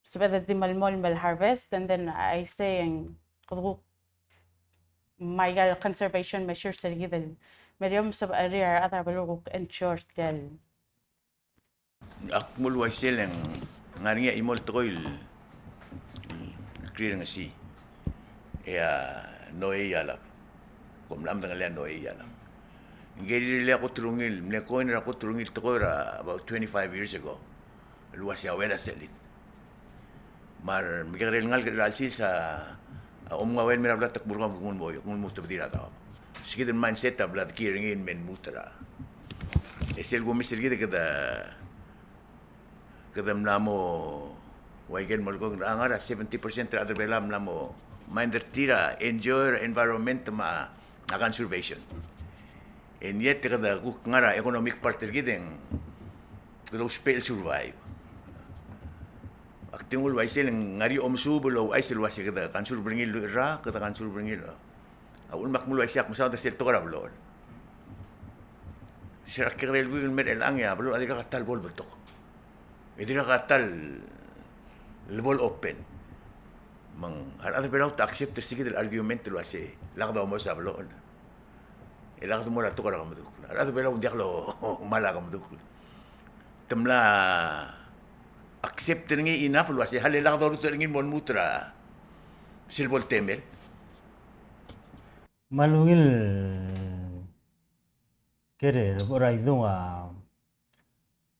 sebeched el di melemolem el harvest, and then I say, e ng kede kuk me aika el conservation measures er kid el me er eou me sebechir a rechad er a beluu el kuk ensure tia el. Ak mle uaisei e ng ngar er ngii a chimo el tekoi el kirirengesii. E a Noe Yalap. Kom mla medengelii a Noe Yalap. Ng kirir el kot el ungil, mle coin er a kot el ungil tekoi er a about twenty-five years ago. El uase a Uel a Sechelid. Me a remekekerei el ngalek er chelecha el sils a, a omengua el mei er a blai e te kmo er kau, kmo ng mo, kmo ng mo tebedii er a daob. Sei kid el mindset a bla dekii er ngii el me lmuut er a. E sel kumes er kid e kede, kede mla mo, ua ikel molekoi, a ngar er a seventy percent er a rechad er a Belau a mla mo mind er tir a enjoy er a environment me a a conservation. And yet, kede kuk ngar er a economic part er kid e ng kede ousbech el survive. Ak di nguu el uaisei e ng ngar er ngii a omesuub el ouchais el uase kede conserve er ngii el lluich el rak, kede conserve er ngii el. A uchul me ak mle uaisei e ak mesaod er sel tekoi er a belochel. Se er a kekerei el buik el mei er chelechang e a belochel a dirkak a ta el bo lebetok. E dirkak a ta el bo lopen. Me ng a rechad er a Belau te accept er sei kid el argument el uase, lak domes a belochel. E lak domes a tekoi er a kemedukl. A rechad er a Belau ng diak lomes a kemedukl. Te mla accept er ngii enough el uase, hale lak doruul er ngii el mo lmuut er a sel bo el temel. Me a ungil ker er a bo er a idung a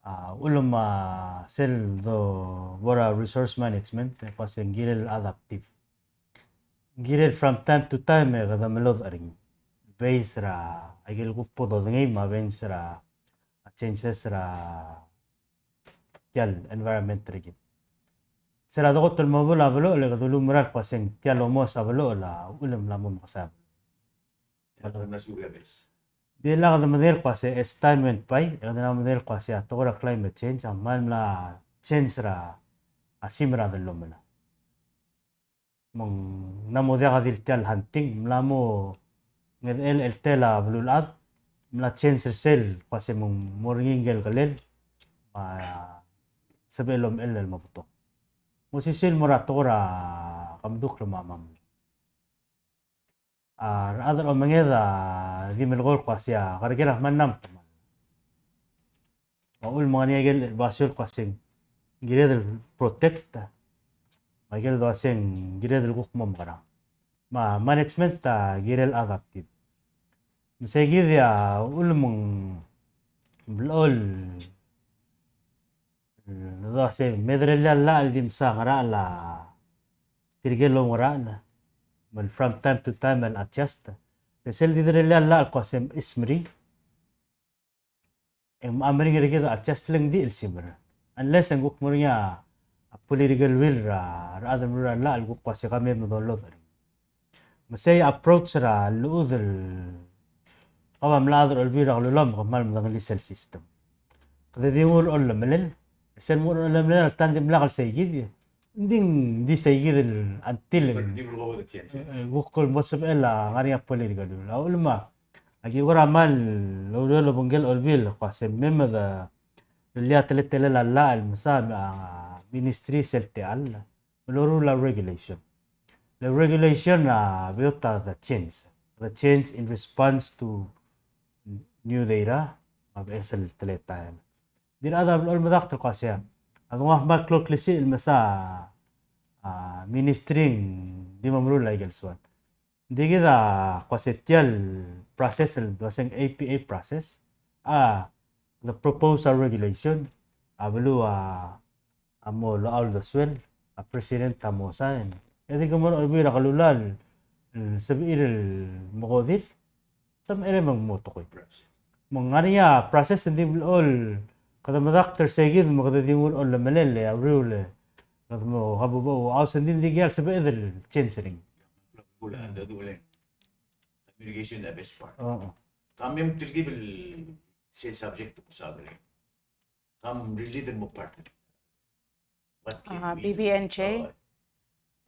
a, uchul me a sel do bo er a resource management, e kmo se ng kirel adaptive. Ng kirel from time to time e kede melodech er ngii. Based er a, aikel kuk bo dodengei me a based er a, a changes er a tia el environment er kid. Se er a dekot el mo bo el belochel e kede uluumera el kmo se ng tia el omes a belochel a uchul me ng mla mo mekesai a belochel. Di lak de medengei el kmo se as time went by, e kede mla medengei el kmo se a tekoi er a climate change a kmal mla change er a, a simer a delomel. Me ng mla mo diak di el tia el hunting, mla mo ngedechel el tel a beluulechad, mla change er sel kmo se me ng mo er ngii ngike el kelel, me a sebechel el omechell el mo betok. Mo sisiu el mo er a tekoi er a kemedukl me a mamel. A rechad er a omenged a di melekoi el kmo ua sei a kerker a kmal mla me a uchul me ng ngar er ngii a ikel basio el kmo ua sei ng kired el protect, me a ikel dua sei ng kired el kuk mo mekerang. Me a management a kirel adaptive. Me sei kid a uchul me ng blechoel el dua sei me derellii a llach el di msa ngerachel a tirke el oungerachel, me el from time to time el adjust. Le sel di derellii a llach el kmo ua sei me chismerii, e ng meringel er kid a adjust le ng di chelsimer. Unless e ng kuk mo er ngii a political will er a rechad el meruul a llach el kuk ua sei ka mei me dolodech er ngii. Me sei a approach er a llechud el kau a mla chad er a Olbiil er a Kelulau me ke kmal medengelii sel system. Kede di nguu el olemelel, sel nguu el olemelel a le ta ng dimlak el sei kid, ng di, ng di sei kid el until e, e, kuk el mo sebechel a ngar er ngii a political will. A uchul me a ki kora kmal oureor el obengkel a Olbiil el kmo ua sei me me de, el di a teletelel a llach el msa a ministry sel techall me loruul a regulation. Le regulation a beot a de change. De change in response to new data, a beches el teletael. Di rechad a blechoel medakt el kmo ua sei a dengua kmal klou el klisiich el msa a ministry ng di mo meruul a ikel soal. Ng di kid a kmo ua sei tia el process el dua sei ng A P A process, a, the proposal regulation, a beluu a, a mo locha uldesuel, a president a mo sign. E dirk mo er a Olbiil er a Kelulau el sebechir el mekodir, te mei e me ng mo tekoi. Me ng ngar er ngii a process el di blechoel kede medakt er sei kid me kede di nguu el olemelel e a uriul e kede mo kabubou a uaisei, ng di ng dikea el sebeched el change er ngii. Communication the best part. Oo. Ka mei me telkib el sel subject el kuk saod er ngii. Ka mle lead el mo part. What can we do? B B N J. Oo.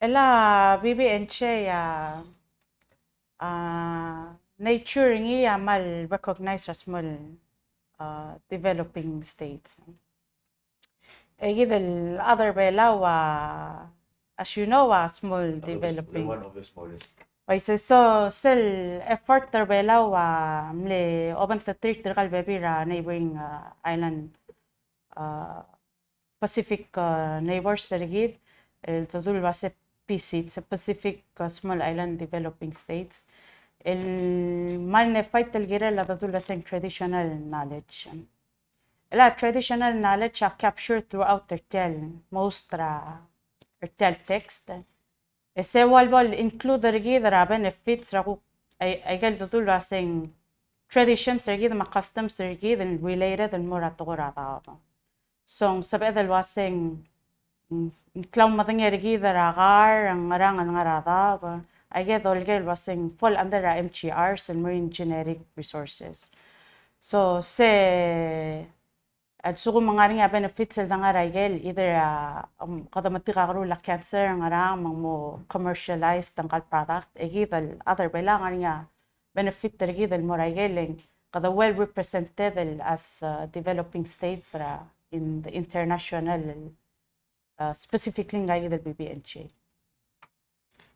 E a B B N J a, a, nature er ngii a kmal recognize er a small, a, developing states. E kid el other Belau a, as you know, a small developing. One of the smallest. Oi, so, so sel effort er Belau a mle obengterir tirka el bebil er a neighboring, a, island, a, Pacific, a, neighbors er kid, el dodul el uase PISID, Pacific, a, Small Island Developing States. El kmal mle fight el kirel a dodul el uase ng traditional knowledge. El a traditional knowledge a capture throughout er tia el, most er a, er tia el text. E se ua lebo el include er kid er a benefits er a kuk, ai, aikel dodul el uase ng traditions er kid me a customs er kid el related el mo er a tekoi er a daob. So ng sebeched el uase ng ng, ng klaumedengei er kid er a kar, ng ngerang el ngar er a daob, aike dolekoi el uase ng fall under a M G Rs el Marine Genetic Resources. So se a lsekum ng ngar er ngii a benefits el de ngar er a ikel, either a, um, kede metik a keruul a cancer, ngerang, me ng mo commercialized ngka el product, e kid el other Belau a ngar er ngii a benefit er kid el mo er a ikel, e ng kede well represented el as, uh, developing states er a, in the international, uh, specifically ngka kid el B B N J.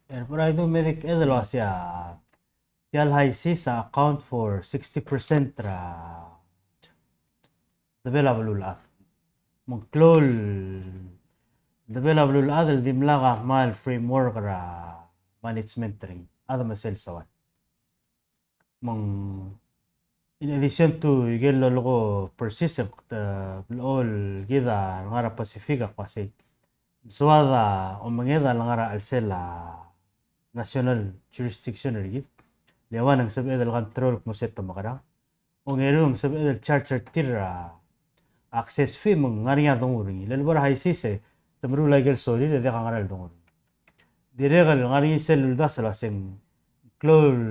E bo er a idu me di kede el uase a, tia el high seas a account for sixty percent er a debel a beluulechad. Me ng klou el debel a beluulechad el dimlak a kmal framework er a management er ngii, a de mesei el soal. Me ng, in addition to ikel lolekoi persist, e te blechoel kid a lengar er a Pacific a kmo uasei, ng soad a omenged a lengar er a chelsel a national jurisdiction er kid. Le one, ng sebeched el control el kmo se te mekerang. Ongeru, ng sebeched el charge er tir a access fee me ng ngar er ngii a dengur er ngii. Le bo er a high seas e te meruul a ikel sorir e diak a ngera el dengur er ngii. Dirrek el ngar er ngii sel uldasu el uaseng klou el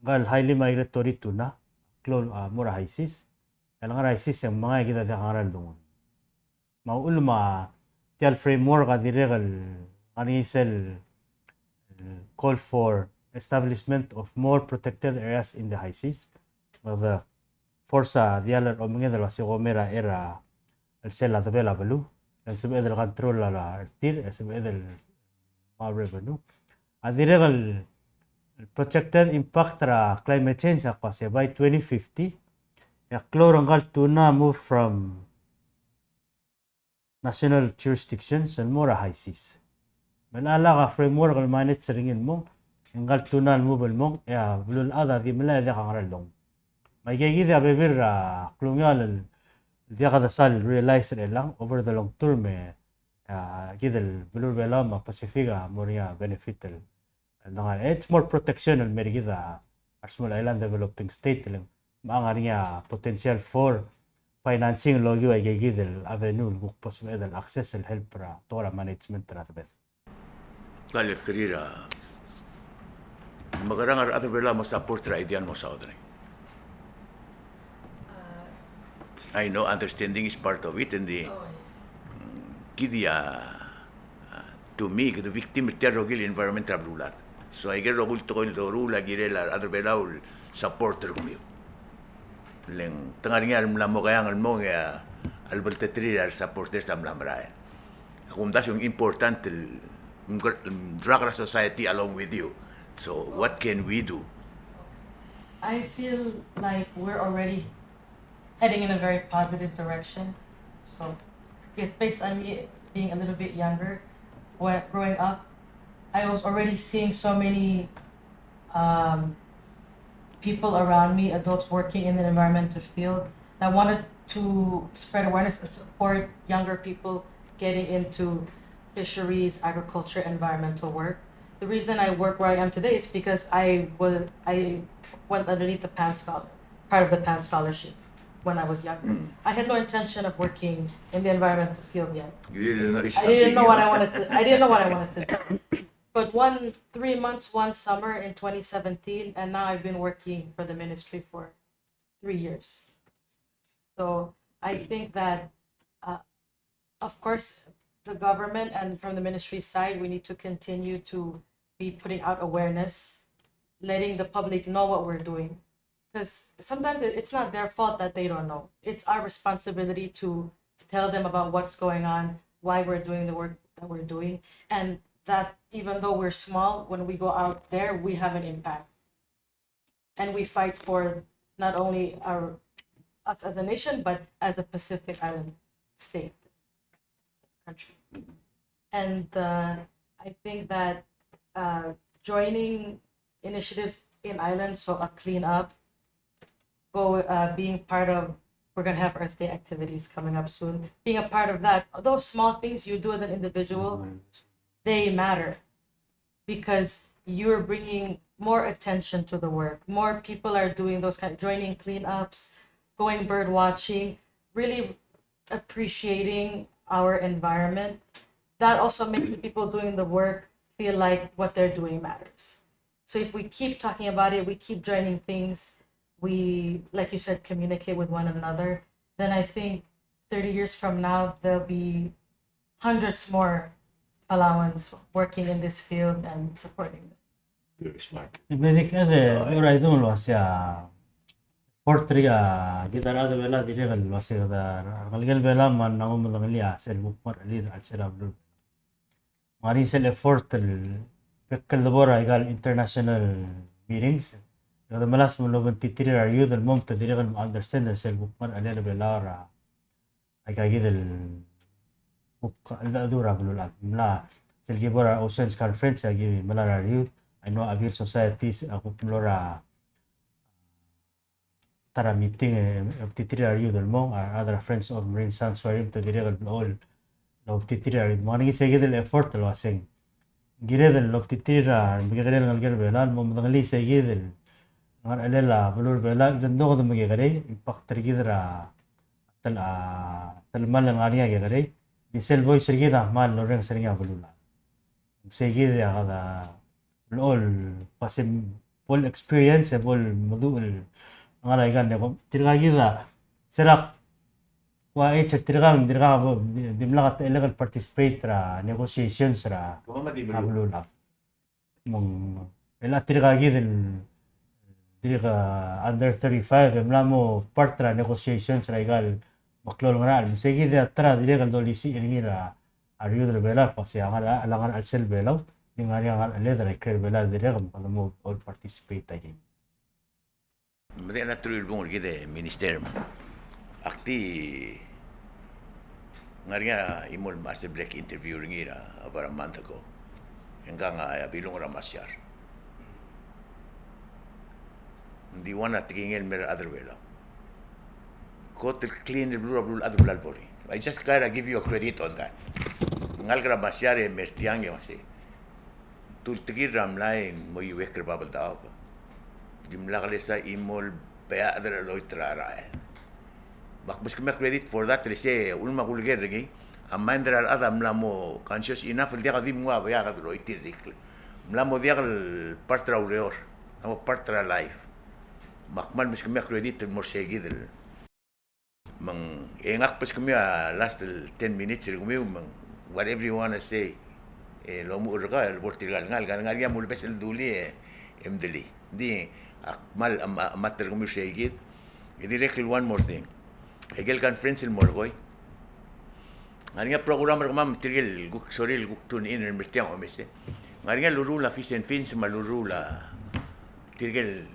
ngka el highly migratory tuna, klou el, a, mo er a high seas. El ngar er a high seas e ng mengai e kid a diak a ngera el dengur er ngii. Me a uchul me tia el framework a dirrek el ngar er ngii sel, eh, call for establishment of more protected areas in the high seas. Me kede force a diall er a omenged el uasei kom er a, er a chelsel a debel a beluu, e ng sebeched el control er tir, e sebeched el mo revenue. A dirrek el, projected impact er a climate change a kmo se by twenty fifty, e a klou er ngka el tuna move from national jurisdictions el mo er a high seas. Me a lak a framework el manage er ngii el mong, e ngka el tuna el move el mong, e a beluulechad a di melai e diak a ngerellong. Me aika kid a bebil er a klungiaol el diak de sal realize er chelechang over the long term, e a kid el beluu er a Belau me a Pacific a mo er ngii a benefit el, el dengar. It's more protection el mer kid a re small island developing state el me a ngar er ngii a potential for financing el okiu aika kid el avenue el kuk bo sebeched el access el help er a tekoi er a management er a debed. Kal el kerir a mekerang a rechad er a Belau a mo support er a idea el mo saod er ngii. I know understanding is part of it, and the, kid a, a, to me, kede victim er tia el rokui el environment er a beluulechad. So aike el rokui el tekoi el doruul a kirel a rechad er a Belau el support er kemiu. Le ng te ngar er ngii a remla mo keang el mong e a lebelteterir a resupporters a mla merael. Ak omdasu ng important el mker-, mrak er a society along with you. So what can we do? I feel like we're already heading in a very positive direction. So, I guess based on me being a little bit younger, when growing up, I was already seeing so many um, people around me, adults working in the environmental field, that wanted to spread awareness and support younger people getting into fisheries, agriculture, environmental work. The reaon I work where I am today is because I was I went underneath the PAN scholar, part of the PAN scholarship when I was younger. I had no intention of working in the environmental field yet. You didn't know I didn't know what I wanted to. I didn't know what I wanted to do. But one three months, one summer in twenty seventeen, and now I've been working for the ministry for three years. So I think that, uh, of course, the government and from the ministry side, we need to continue to be putting out awareness, letting the public know what we're doing. Because sometimes it, it's not their fault that they don't know. It's our responsibility to tell them about what's going on, why we're doing the work that we're doing, and that even though we're small, when we go out there, we have an impact. And we fight for not only our, us as a nation, but as a Pacific Island state, country. And uh, I think that uh, joining initiatives in islands, so a cleanup, go uh, being part of, we're gonna have Earth Day activities coming up soon. Being a part of that, those small things you do as an individual, they matter because you're bringing more attention to the work. More people are doing those kind, joining cleanups, going bird watching, really appreciating our environment. That also makes the people doing the work feel like what they're doing matters. So if we keep talking about it, we keep joining things, we, like you said, communicate with one another, then I think thirty years from now, there'll be hundreds more Palauans working in this field and supporting them. Very smart. Maybe kede, ora idung el uasei a effort er kid a rechad er a Belau a dirrek el uasei kede, a rengelekel Belau me ng mo medengelii a sel kuk mo er a chelsel a beluu. Me ng ngar er ngii sel effort el bek el debo er aika el international meetings. Kede melasem el obengterir a re youth el mo me te dirrek el understand er sel kuk mo er a chelsel a Belau er a aika kid el kuk cheldecheduch er a beluulechad. Mla sel ki bo er a Oceans Conference, aki mla er a re youth, a Belau Society a kuk mlo er a ta er a meeting, e obengterir a re youth el mong, a other Friends of Marine Sanctuary, te dirrek el blechoel el obengterir a re youth. Me ng ngar er ngii se kid el effort el uaseng kired el obengterir a remekekerei el ngelekel Belau el mo medengelii se kid el ngar er a chelsel a beluu er a Belau, even though kede mekekerei, impact er kid er a tel-, a, telemall el ngar er ngii a kekerei, di sel voice er kid a kmal orrenges er ngii a beluulechad. Se kid a kede blechoel pasem bo el experience, e bo el meduch el ngar er aika el nego-, tirka kid a, se er a kua age er tirka, tirka bo, di, dimlak a techellek el participate er a negotiations er a, a beluulechad. Me ng, el a tirka kid el, tirka under thirty-five, e mla mo part er a negotiations er aika el meklou el ngerachel. Me se kid a ta er a dirrek el dolisiich er ngii er a re youth er a Belau, el kmo se a ngar er a, a ngar er a chelsel Belau, Ng ngar er ngii a ngar er a led er a ikrel Belau el dirrek me kede mo all participate er ngii. Medengei a truich el bung er kid e Minister. Ak di ngar er ngii a chimo el mechas el bla kuk interview er ngii er a about a month ago. E ngkang a bilung er a Masiar. Ng di one a tekingel el mer a rechad er a Belau. Kot el clean el beluu er a beluulechad el bla lebo er ngii. I just gotta give you a credit on that. Ngalek er a Masiar e mer tiang e uasei, te ultekir er a mlai el mo iuekl er a Babeldaob, dimlak lesa chimo el beached er a cheloit er a rael. Me ak meskemiu a credit for that, le sei a uchul me a kuleker er ngii, a mind er a rechad a mla mo conscious enough el diak di mo ua beached el cheloit er a ikrel. Mla mo diak el part er a ureor, a mo part er a life. Me ak kmal meskemiu a credit el mo er sei kid el Me ng, e ngak a beskemiu a last ten minutes er kemiu, me ng whatever you wanna say, e lomuchel er kau el bo er tirka el ngalek, ngalek, ngalek a mulebes el dulii e, e mdelii. Ng di, ak kmal, a, a, melatk er kemiu er sei kid. E dirrek el one more thing. Aike el conference el molekoi, ngar er ngii a program er kemam, tirke el kuk, sorry, el kuk tune in er tir el omes e. Ngar er ngii a luruul a Fish and Fins me a luruul a tirke el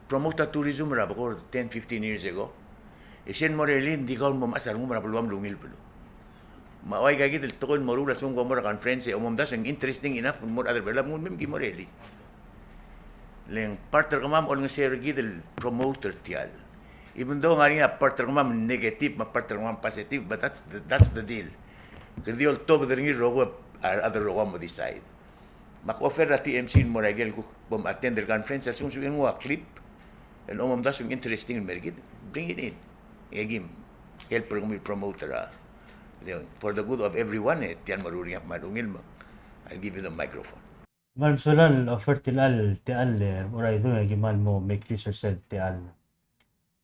promote a tourism er a bekord ten, fifteen years ago. E sel mo er elii, ng di kau el mo mechas a rengum er a beluam el ungil beluu. Me a ua ika kid el tekoi el moruul a lsekum kom mo er a conference e omomdasu e ng interesting enough el mo er a rechad er a Belau, me ng mo er elii. Le ng part er kemam a olengeseu er kid el promote er tial. Even though ngar er ngii a part er kemam negative me a part er kemam positive, but that's the, that's the deal. Kede di oltobed er ngii el rokui, a rechad el rokui a mo decide. Me ak offer er a T M C el mo er aike el kuk bo attend el conference, a lsekum ng sebechel nguu a clip el omomdasu e ng interesting el mer kid, bring it in. E kim help er kemiu el promote er a, for the good of everyone, e tial meruul er ngii a kmal ungil me I'll give you the microphone. Kmal mesulang el offer er tial, tial, e, ua Idung, e ki kmal mo make use er sel tial.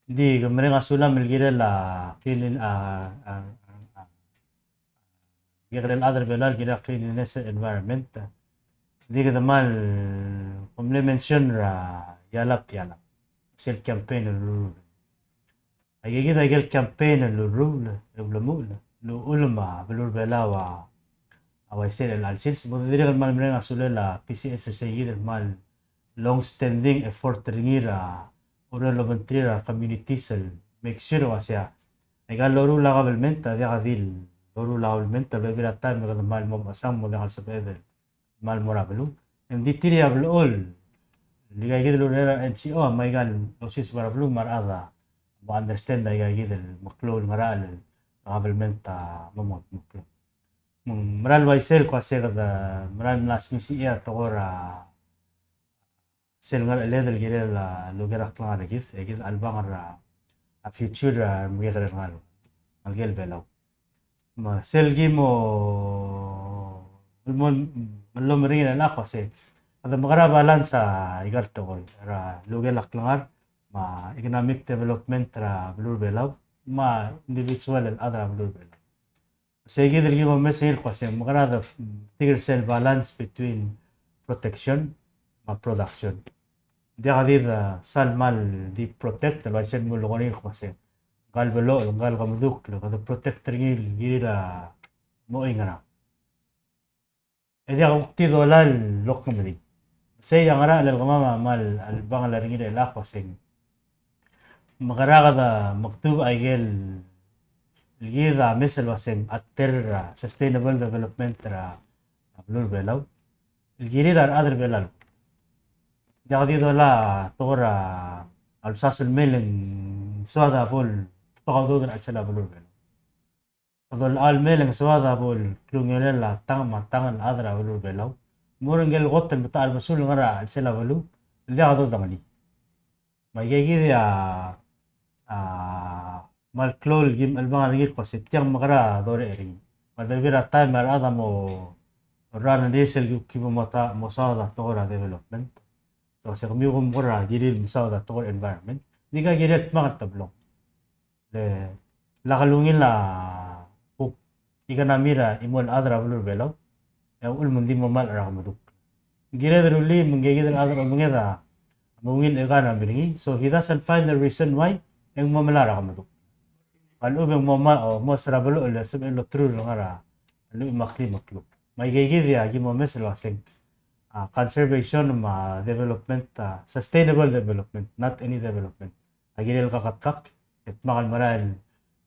Ng di ke mereng a sulang el kirel a, kirel a, a, a, a, kirel a rechad er a Belau el kirel a cleanliness environment. Ng di kede kmal, kom mle mention er a Yalap Yalap. Sel campaign el ru-, aike kid a ikel campaign el ru-, el ulemuchel, el uchul me a beluu er a Belau a, a uaisei el chelecha el sils, me kede dirrek el kmal mereng a sulel a P C S er sei kid el kmal long standing effort er ngii er a ureor el obengterir a communities el make sure el uasei aika el loruul a government a diak di loruul a government el bebil er a taem e kede kmal mo mechesang me kede kmal sebeched el kmal mo er a beluu. Ng di tir a blechoel, el ika kid el ureor er a N G O a me aika el osiseb er a beluu me a rechad a mo understand aika kid el meklou el ngerachel el government a mo mengetmokl. Me ng mera el uaisei el kmo uasei kede mera el mla smisichii a tekoi er a sel ngerecheled el kirel a lukel a klengar er kid, e kid a chelebangel er a future er a remekekerei el ngalek, ngelekel Belau. Me sel ki mo, mo, mo meringel er a kmo uasei, kede mekera balance aika el tekoi er a lukel a klengar me a economic development er a beluu er a Belau me a individual el chad er a beluu er a Belau. Sei kid el ki mo mes er ngii el kmo uasei, mekera de f-, tirke sel balance between protection me a production. Diak di de sal kmal di protect el uaisei el mo leko er ngii el kmo uasei, ngka el belochel, ngka el kemedukl, kede protect er ngii el kirir a mo oingerang. E diak kuk di dolai el lok kemeding. Sei a ngerachel el kemam a kmal chelebangel er ngii er chelechang el kmo uasei, mekera kede mekdubech aike el kid a mes el uasei a ter er a sustainable development er a beluu er a Belau el kirir a rechad er a Belau. Diak di dolai a tekoi er a ulsasu el mei e ng soad a bo el betok a udoud er a chelsel a beluu er a Belau. Kede olechau el mei e ng soad a bo el klungiolel a tang me a tang el chad er a beluu er a Belau. Mo er ngike el kot el metacherbesul el ngar er a chelsel a beluu el diak dodengelii. Me aike kid a, a, kmal klou el kim chelebangel er ngii el kmo uasei tiang mekera dorech er ngii. Me a bebil er a taem a rechad a mo run er ngii sel ki, ki bo mo ta-, mo saod a tekoi er a development. Te uasei kemiu kom kora kirir el mesaod a tekoi er a environment. Ng di ka kirir el dmak el teblong. Le lak lungil a kuk economy er a chimo el chad er a beluu er a Belau, e a uchul me ng di mo melecha er a kemedukl. Ng kired el rullii me ngike kid el chad el omenged a mo ungil economy er ngii, so he doesn't find the reason why e ng mo melecha er a kemedukl. A lechub e ng mo ma-, o, mo er a beluu el sebechel el oterul el ngar er a lluich me a klim el kluk. Me aikeikid a ki mo omes el uaseng, a, conservation me a development, a, sustainable development, not any development. A kirel kaketakl, e dmak el merael,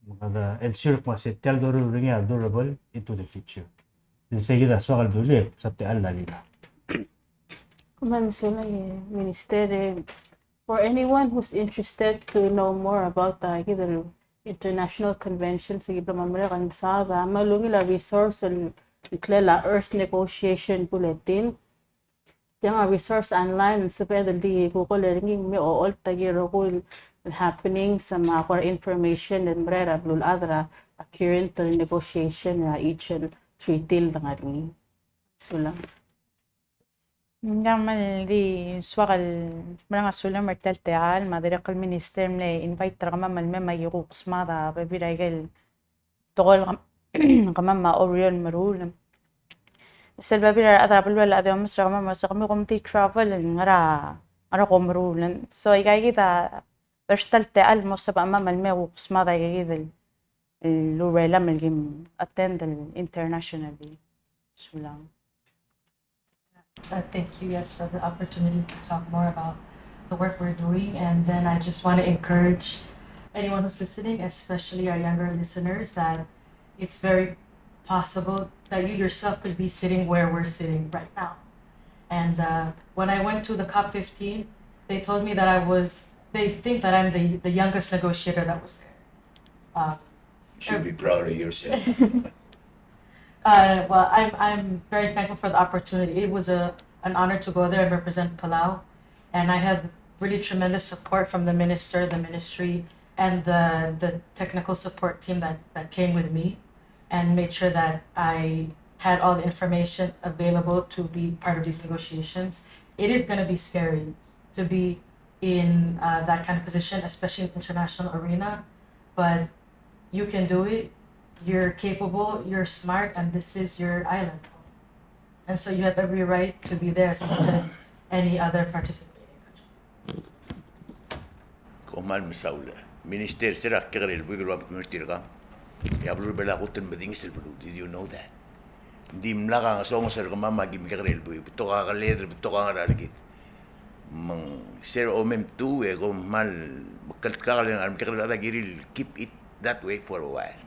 el, el ensure el kmo se tia el doruul er ngii a durable into the future. Di sei kid a soak el dulii, e sa tia el lalila. Kmal mesulang, e, Minister, e, for anyone who's interested to know more about, uh, kid el international conventions, e ki bla mo merek el mesaod a kmal ungil a resource el ngklel a Earth Negotiation Bulletin. Tiang a resource online, sebeched el di Google er ngii me ocholt a ki rokui el happenings me a kora information el merael er a beluulechad er a current el negotiation er a each el treaty el dengar er ngii. Sulang. Ng kmal di soak el mereng a sulem er tia el techall, me a dirrek el Minister el mle invite er kemam el mei me aki kuk smaod a bebil er a ikel tekoi el kemam, kemam me a Oreor el meruul. Sel bebil er a rechad er a beluu a di omes er kemam, me se kemiu kom di travel el ngar er a, ngar er a kom meruul. So, aikaikid a, er tia el techall el mo sebechemam el mei kuk smaod aikaikid el, el urelam el kim attend el internationally. Sulang. Uh, thank you, yes, for the opportunity to talk more about the work we're doing. And then I just want to encourage anyone who's listening, especially our younger listeners, that it's very possible that you yourself could be sitting where we're sitting right now. And, uh, when I went to the COP fifteen, they told me that I was, they think that I'm the, the youngest negotiator that was there. Um, You should be proud of yourself. Uh, well, I'm, I'm very thankful for the opportunity. It was a, an honor to go there and represent Palau. And I had really tremendous support from the minister, the ministry, and the, the technical support team that, that came with me and made sure that I had all the information available to be part of these negotiations. It is gonna be scary to be in, uh, that kind of position, especially in the international arena. But you can do it. You're capable, you're smart, and this is your island. And so you have every right to be there as much as any other participating country. Kom kmal mesaul. Minister, se er a kekerei el buik el ua me kemiu er tirka, e a beluu er a Belau a kot el medinges el beluu. Did you know that? Ng dimlak a ngesonges er kemam a ki mekekerei el buik, betok a keled, betok a ngerang er kid. Me ng se er a omemtuu e kom kmal mekelkakl e ng a remekekerei el chad a kirir el keep it that way for a while.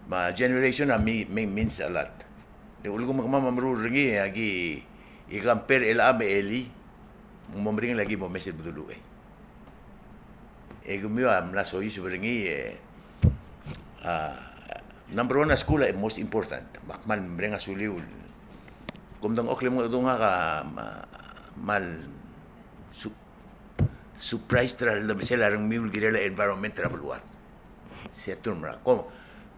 Me a generation a mei, mei means a lot. Le ulekum kemam a meruul er ngii e aki compare er chelechang me a elii, me ng mo meringel a ki mo omes el bedul uchei. E kemiu a mla soiseb er ngii e, a, number one a skuul a most important. Me ak kmal mereng a suliu el, kom dengchokl e mengedung, ngak a, ma, kmal su-, surprised er a llemesel a rengmiu el kirel a environment er a beluad. Se a term er a, kom,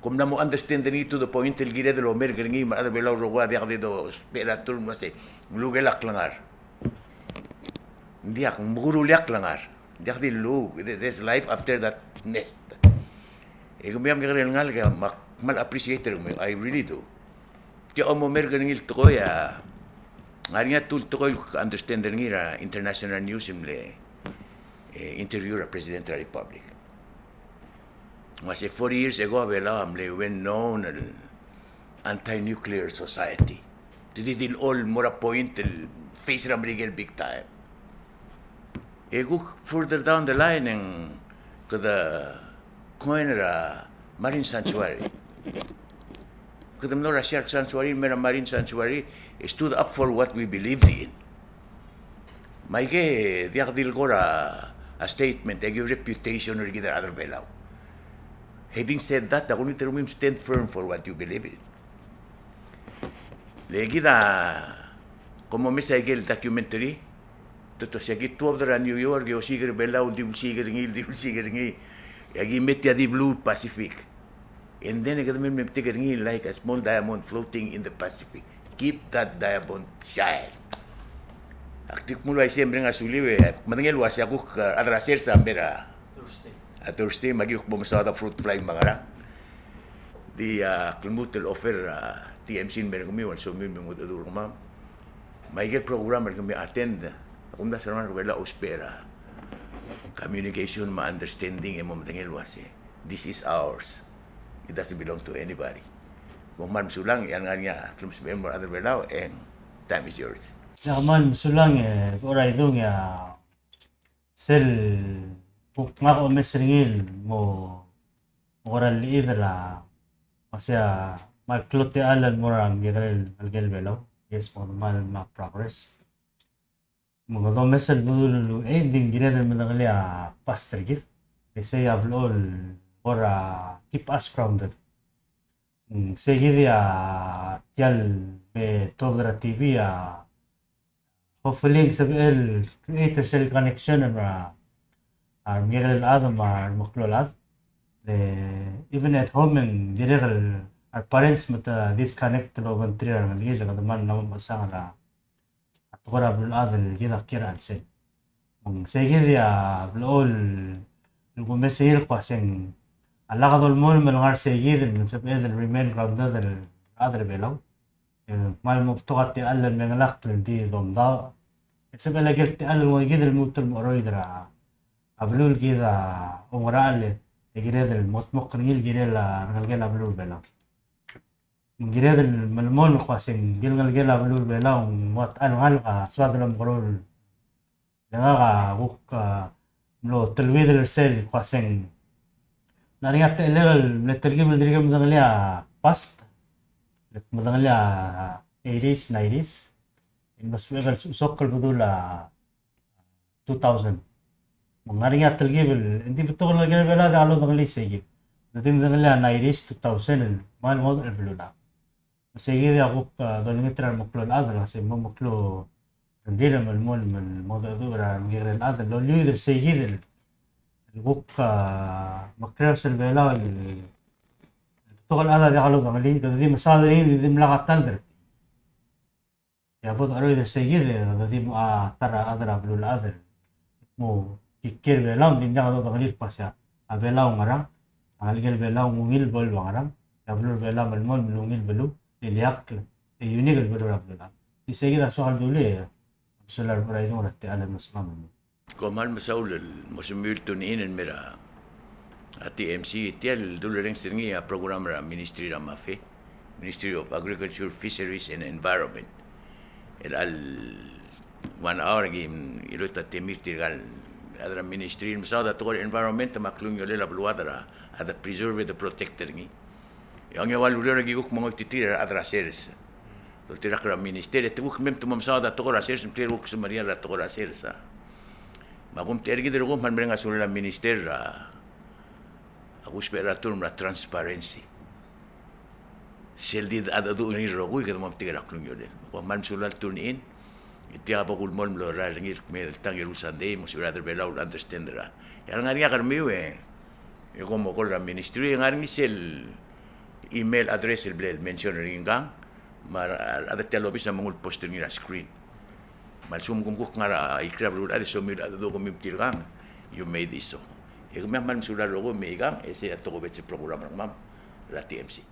kom mla mo understand er ngii to the point el kired el omerk er ngii me a rechad er a Belau el rokui a diak di dousbech er a term el uase ng lukel a klengar. Ng diak, ng mekurulii a klengar. Ng diak di lluuk, there-, there's life after that nest. E kemiu a mekekerei el ngalek e ak kmal appreciate er kemiu, I really do. Tia a omerk er ngii el tekoi a, ng ngar er ngii a tu el tekoi el understand er ngii er a international news el mle, e, interview er a President er a Republic. Ng uase forty years ago a Belau a mle well known el anti-nuclear society. Te di di el mo er a point el face er a Merikel big time. E kuk further down the line e ng kede coin er a marine sanctuary. Kede mlo er a shark sanctuary, me a marine sanctuary, stood up for what we believed in. Me aike, diak di el kora statement, e aki reputation er kid a rechad er a Belau. Having said that, a kulengit er kemiu me stand firm for what you believe in. Le kid a, kom omes a ikel documentary, te tos e aki tuobed er a New York, e osiik er a Belau, di ulsiik er ngii, di ulsiik er ngii. E aki me tia di blue Pacific. And then e kede mei me metik er ngii like a small diamond floating in the Pacific. Keep that diamond shine. Ak di kmo el uaisei e mereng a suliu e, medengei el uase a kuk, a, chad er a sers a mei er a Thursday. A Thursday, me aki kuk mo mesaod a fruit fly me a ngerang. Di, a, ak lmuut el offer er a T M C el mei er kemiu, el somiu el mengedecheduch er kemam. Me aike el program el kemiu attend, a kumdasu er a rechad er a Belau a ousbech er a communication me a understanding e mo medengei el uase this is ours. It doesn't belong to anybody. Kom kmal mesulang, e a lengar er ngii a klumsebechem el mo er a rechad er a Belau, e ng time is yours. Ia, kmal mesulang, e, Uchedaidung, e a sel kuk ngak a omes er ngii el mo, mo kora el chid er a, me sei a kmal klou a techall el mo er a ngekelel, ngekelel Belau. Yes, mo kmal me a progress. Me kede omes el bedul el uchei, e ng di kired el medengelii a past er kid. E sei a blechoel kora keep us grounded. Mm, sei kid a tia el me tuobed er a T V a, hopefully ng sebechel create er sel connection er a, a remekekerei el chad me a remeklou el chad. Le even at home e ng dirrek el, our parents me te disconnect el obengterir a rengelekir, e kede kmal mla mo mechesang er a a tekoi er a beluulechad el kid a kiei er a chelsel. Me ng sei kid a blechoel el kumes er ngii el kmo a se ng a lak dolemolem el ngar sei kid el sebeched el remain grounded el rechad er a Belau. E kmal mo betok a techall el mengelakl el di domdaoch. E sebechel a ikel techall el ngoi kid el lmuut el mo cheroid er a beluu el kid a oungerachel e kired el mengedmokl er ngii el kirel a rengelekel a beluu er a Belau. Me ng kired el melemolem el kmo a se ng ngelekel a beluu er a Belau ng mo techall el ngalek a soad el omekeroul. Le ngak a kuk, a, mlo teleuid er sel kmo a se ng ngar er ngii a techellek el mle telkib el dirk medengelii a past, medengelii a eighties, nineties, e ng mlo sebechek el sosok el bedul a two thousand. Me ng ngar er ngii a telkib el, ng di betok el ngekelel a Belau a diak lodengelii sei kid. Ng di medengelii a nineties, two thousand el kmal ngodech el beluulechad. Me sei kid a kuk, a, dolengit er a remeklou el chad el kmo a se ng mo meklou rengrir me lmo, me lmo mengedecheduch er a remekekerei el chad el loleuid er sei kid el kuk, a, mekekerei er sel Belau el betok el chad a diak lodengelii, kede di mesaod er ngii, di dimlak a ta el dirk. E a bo decheroid er sei kid e kede di mo, a, ta er a chad er a beluulechad el mo kiei er a Belau, ng di diak dodengelii el kmo a se a Belau a ngerang, a ngelekel Belau a ungil beluu a ngerang, e a beluu er a Belau me lmo, me lungil beluu, e ileakl, e unique el beluu er a beluulechad. Di sei kid a soak el dulii, e mesulang er a Uchedaidung er a techall el mlo sebechemam. Kom kmal mesaul el mo sebechemiu el tune in el mei er a T M C, tia el dulerrenges er ngii a program er a Ministry er a MAFE, Ministry of Agriculture, Fisheries and Environment. El chelecha el one hour e ki mluut a temir tirka el chad er a ministry el mesaod a tekoi er a environment me a klungiolel a beluad er a, a de preserve, de protect er ngii. E a ungil el ureor e ki kuk mo ngoititerir a rechad er a sers. Doltirakl er a minister, e te kuk mei me te mo mesaod a tekoi er a sers, me te kuk semeriar er a tekoi er a sers, a. Me a kumtechei er kid el rokui, kmal mereng a sulel a minister er a, a kusbech er a term er a transparency. Sel di a dedu er ngii el rokui, kede mo metik er a klungiolel. Kom kmal mesulang el tune in, e tia a bo kulemolem el orrael er ngii el kmeed el tang el Sunday, mo sebechir a rechad er a Belau el understand er a. E a lengar er ngii a kermiu e, e kom oker er a ministry, e ngar er ngii sel email address el bla el mention er ngii ngkang, me a rechad er tia el obis a mo nguu el post er ngii er a screen. Me a lsekum kom kuk ngar er a ikrel a beluulechad e somiu el dedu e kemiu me tirkang, you made it so. E kemiu a kmal mesulang el rokui me aikang, e sei a tokubets el program er kemam er a T M C.